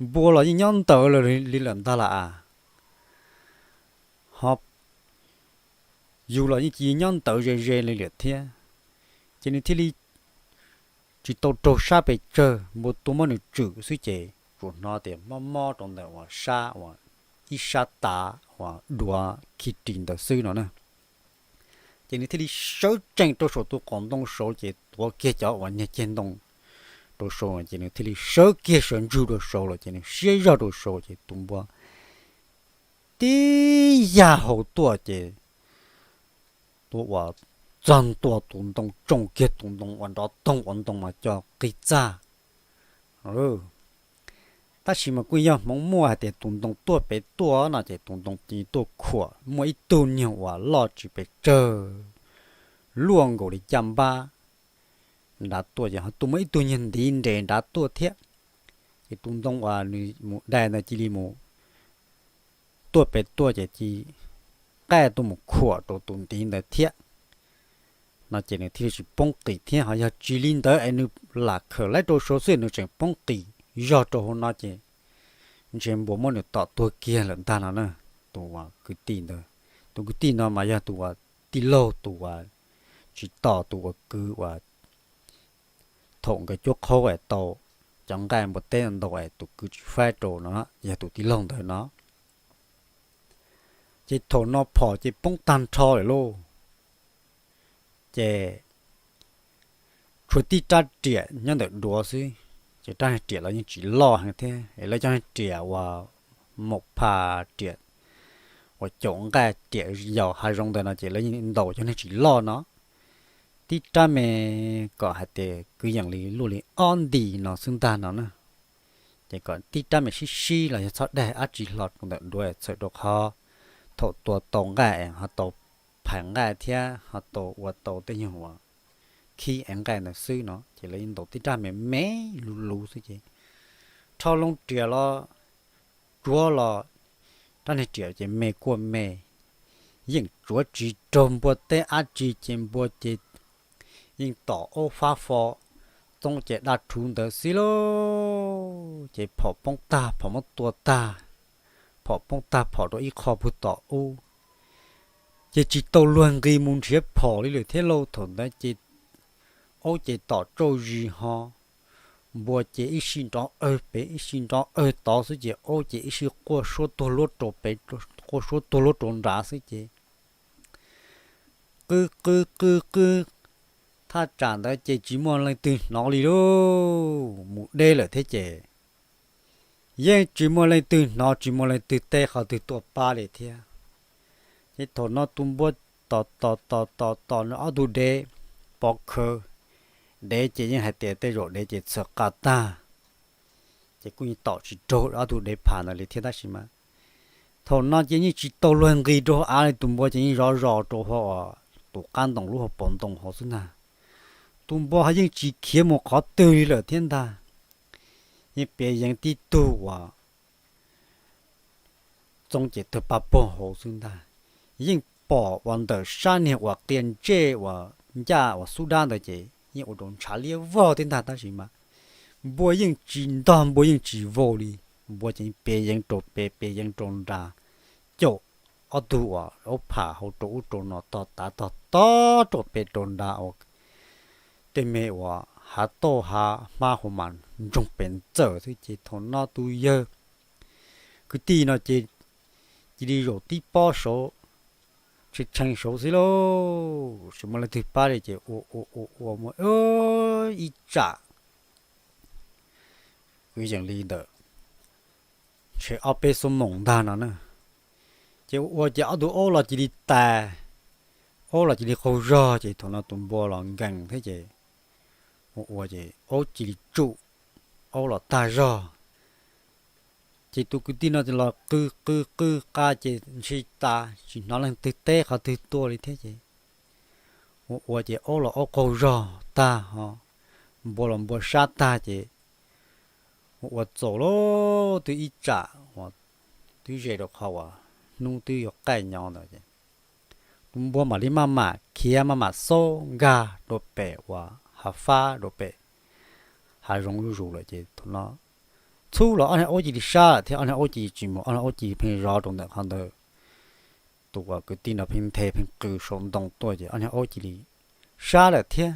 Npua los yeej nyob ntawd li lawm ntag las as, ho yus los yeej cia nyob ntawd ze ze li lawm thiab. Ces nws thiaj li tsis tau raug sab pes tsawg, npua tuaj muab nws tswm xwb ces tsuas hnov tias mob mob rau ntawm uas sab uas ib sab tav uas duav khi ris ntawd xwb no na. Ces nws thiaj li sawv tsees rau saum tus qaum ntoo saud ces tuav kiag cov uas niag ceg ntoo rau saud ces nws thiaj li sawv kiag sawv ntsug rau saud los ces nws siab zog rau saud ces tus npua tib yag hau tuaj ces tus uas txog ntua tus ntoo tsoo kiag tus ntoo uas nrov toog ua ntoo mas co qig txag. Tab sis mas kuj yog hmoov muaj hais tias tus ntoo tuaj pem tuaj no ces tus ntoo cia tuaj khuam muaj ib tug niag uas loj tsis pes tsawg luaj nkaus li caj npab nrad tuaj ces ho tuaj muaj ib tug niag ntiv nres nrad tuaj thiab. Ces tus ntoo uas nws mus dai ntawd cia li mus tuaj pem tuaj ces cia li qaij tuaj mus khuam rau tus ntiv ntawd thiab no ces nws thiaj li tsis poob qis thiab. Ho yog tsis li ntawd es nws lam khawm laib rau saud xwb nws tseem poob qis zog rau hauv no ces ntshe npua muab nws tom tuag kiag lawm ntag no na. Tus uas kwv tij ntawd, tus kwv tij no mas yog tus uas tij laug tus uas tsis tos tus uas kwv uas thaum nkawd cuab qhaub es tau cov nqaij npua teb ntau es tus kwv tsis faib rau no yog tus tij laug ntawd no. Ces thaum no phom ces poob tag nrho lawm lauj. Ces tshuav tib rab riam nyob ntawm duav xwb, ces rab riam los yeej tsis loj heev thiab es lawv cov riam uas maum pha riam uas caum nqaij riam yaus hav zoov ntawd no ces lawv yeej ntaus cov neeg tsis loj no. Tib rab me kom hais tias kwv yees li luaj li ob nti no xwb ntag no na. Ces kom tib rab me sib sib los yog txhob daig dab tsi hlo rau ntawm duav, txhawm rau qhov thaum tua tau nqaij ho tau phais nqaij thiab ho tau ua tau tej nyuag uas khib ev nqaij ntawd xwb no ces lawv yeej ntaus tib rab me me luv luv xwb ces rho loo riam los tsuav los rab niag riam ces me kuaj me, yeej tsuav tsis raug npua teb dab tsi ces npua ces yeej tom aub fab fo txoob ces daj rhuv ntawd xwb lauj. Ces phom poob tag, phom muab tua tag, phom poob tag phom rau ib qho puag tom ub, ces tsis tau luag nqis mus nrhiav phom li lawm thiab lauj. Thaum ntawd ces aub ces tom tsauj zis ho, npua ces ib sij nrov awg pem ib sij nrov awg tod xwb ces aub ces ib sij quaj suab tuag luab rau pem, quaj suab tuag luab rau nrad xwb ces qw qw qw qw, thaj tsam ntawd ces tsis muaj leej twg hnov li lauj. Mus deb lawm thiab ces yeej tsis muaj leej twg hnov, tsis muaj leej twg teb qhov twg tuaj pab li thiab. Ces thaum no tus npua tom tom tom tom tom nws ob tug dev pov khawv, dev ces yeej hais tias tej zaum dev ces txhawm qa tag, ces kuj yeej tom tsis raug ob tug dev pham ntawd li thiab tab sis mas thaum no ces yeej tsis tau luag nqis rau av li, tus npua ces yeej zov zos rau hauv tus qab ntoo lub hauv paus ntoo hauv xwb ntag. Tus npua ho yeej tsis khiav mus qhov twg li lawm thiab ntag, yeej piav yeev tib tug uas txoob ces tawg paj pog hauv xwb ntag. Yeej pom uas ntawm sab niag uas qia ntsej uas ncaj uas xub dab ntawd ces yeej ua rau ntshav liab vog thiab ntag tab sis mas npua yeej tsis ntog, npua yeej tsis vau li. Npua ces piav yeev rau pem piav yeev rau nrad, caum ob tug uas aub pham hauv rau ub rau no tog tav tog tog rau pem rau nrad uas tej me uas hav tauj hav hmab hauv mas ntsoog pes ntxawm xwb ces thaum no tus yawg kwv tij no ces cia li zaum tib pob saud, tshee tshee saud xwb lauj, tsis muaj leej twg pab li ces ua ua ua ua muaj ib tsam kwv yees li ntawm ntshe ob peb xuab moos ntag no na. Ces ua ua ces ob tug aub los cia li tas, aub los cia li qaug zog ces thaum no tus npua los nkees thiab ces ua ua ces aub cia li tsum, aub los tag zog. Ces tus kwv tij no los qw qw qw qa ces ntshis tas tsis hnov leej twg teb qhov twg tuaj li thiab ces ua ua ces aub los aub qaug zog tag ho npua los npua sab tag ces ua ua txaus lauj, twb ib tsam uas twb ze rau qhov uas hnub twb yuav qaij nyo ntawd ces tus npua mam li maj mam khiav maj mam xaub nkag rau pem uas hav fab rau pem hav zoov zuj zus lawm ces thaum no txhub los ob niag aub cia li sab lawm thiab ob niag aub cia li tsis mus, ob niag aub cia li pheej zov rau ntawm qhov ntawd. Tus uas kwv tij no pheej nthe pheej qw saum ntoo tuaj ces ob niag aub cia li sab lawm thiab.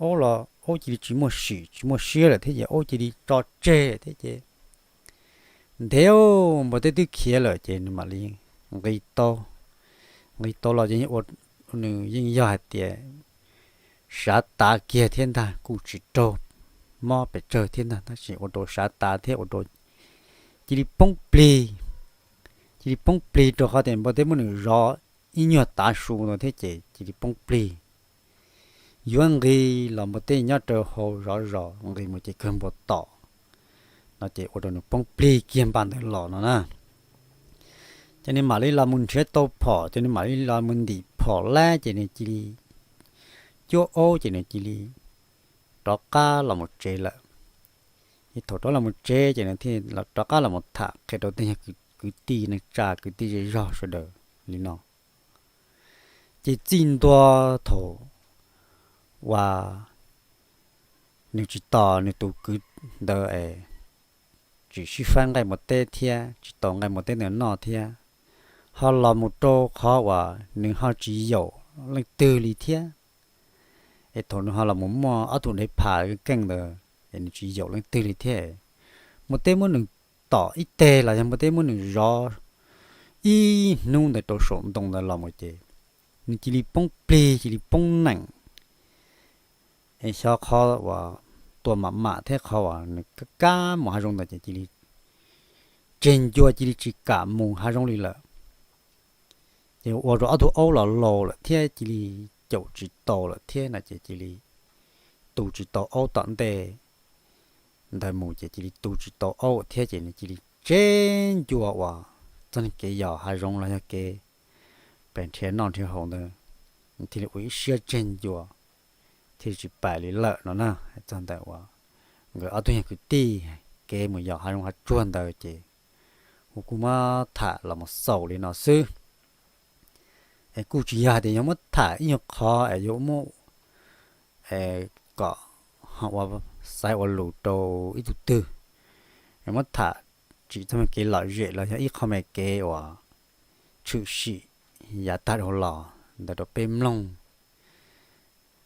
Aub los aub cia li tsis muaj sim tsis muaj siab lawm thiab ces aub cia li tso tseg thiab ces ntev npua teb twb khiav lawm ces nws mam li nqis tau, nqis tau los ces ua nws yeej yog hais tias sav tav kiag thiab ntag, kuj tsis raug mob pes tsawg thiab ntag tab sis ua rau sav tav thiab ua rau cia li poob plig, cia li poob plig rau qhov tias npua teb muab nws zov ib nyuag tav su ntawd thiab ces cia li poob plig. Yuav nqis los npua teb nyob rau hauv zov zos, nqis mus ces kawg npua tom no ces ua rau nws poob plig kiag npaum ntawd los no na. Ces nws mam li los mus nrhiav tau phom ces nws mam li los mus ntim phom lab ces nws cia li cuab aub ces nws cia li rov qab los mus tsev lawm. Ces thaum rov los mus tsev ces nws thiaj rov qab los mus tham qhia rau tej nyuag kwv tij neej tsa kwv tij zej zog sawv daws li no. Ces txij ntua thaum uas nws tsis tos nws tus kwv ntawd es tsis sib faib nqaij npua teb thiab tsis tos nqaij npua teb ntawd noj thiab, ho los mus rau qhov uas nws ho tsis yaum leej twg li thiab. Es thaum nws ho los mus muaj ob tug dev pham keej ntawd es nws tsis yaum leej twg li thiab. Npua teb muab nws tom ib teg los yog npua teb muab nws zov ib hnub ntawd rau saum ntoo ntawd los mus ces nws cia li poob plig cia li poob neem. Es xyov qhov uas tua mam mam thiab qhov uas nws kab kab mus hav zoov ntawd ces cia li tseg ncua cia li tsis kam mus hav zoov li lawm. Ces ua rau ob tug aub los laus lawm thiab cia li caum tsis tau lawm thiab no ces cia li tu tsis tau aub tom ntej ntawd mus ces cia li tu tsis tau aub thiab ces nws cia li tseg ncua uas txoj kev yos hav zoov los yog kev pem nrhiav noj nrhiav haus ntawd, thiaj li ua ib siab tseg ncua thiaj li tsis pais li lawm no na. Txog ntawm uas nkawd ob tug yog kwv tij kev mus yos hav zoov hav tsuag ntawd ces kuv kuj muab tham los mus xaus li no xwb. Es kuj tsis yog hais tias yog muab tham ib nyuag qhov es yuav muab kom ho ua xaiv ua lus rau ib tug twg. Es muab tham tsim txog me kev lom zem los yog ib qho me kev uas tshwm sim yav tag dhau los ntawd rau peb mloog,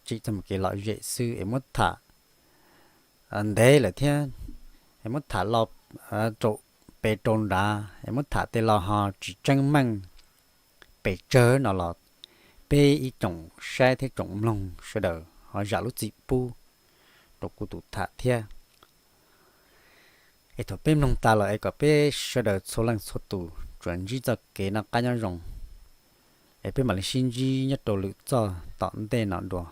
tsim txog me kev lom zem xwb es muab tham ntev lawm thiab, es muab tham los rau pem rau nrad es muab tham tej los ho tsis tseeb meej pes tsawg no los peb ib tsoom saib thiab tsoom mloog sawv daws ho zam lub txim pub rau kuv tus tham thiab. Es thaum peb mloog tas los es kom peb sawv daws txhua leej txhua tus tsuas ntsib txoj kev noj qab nyob zoo, es peb mam li sib ntsib nyob rau lwm txoj tom ntej no dua.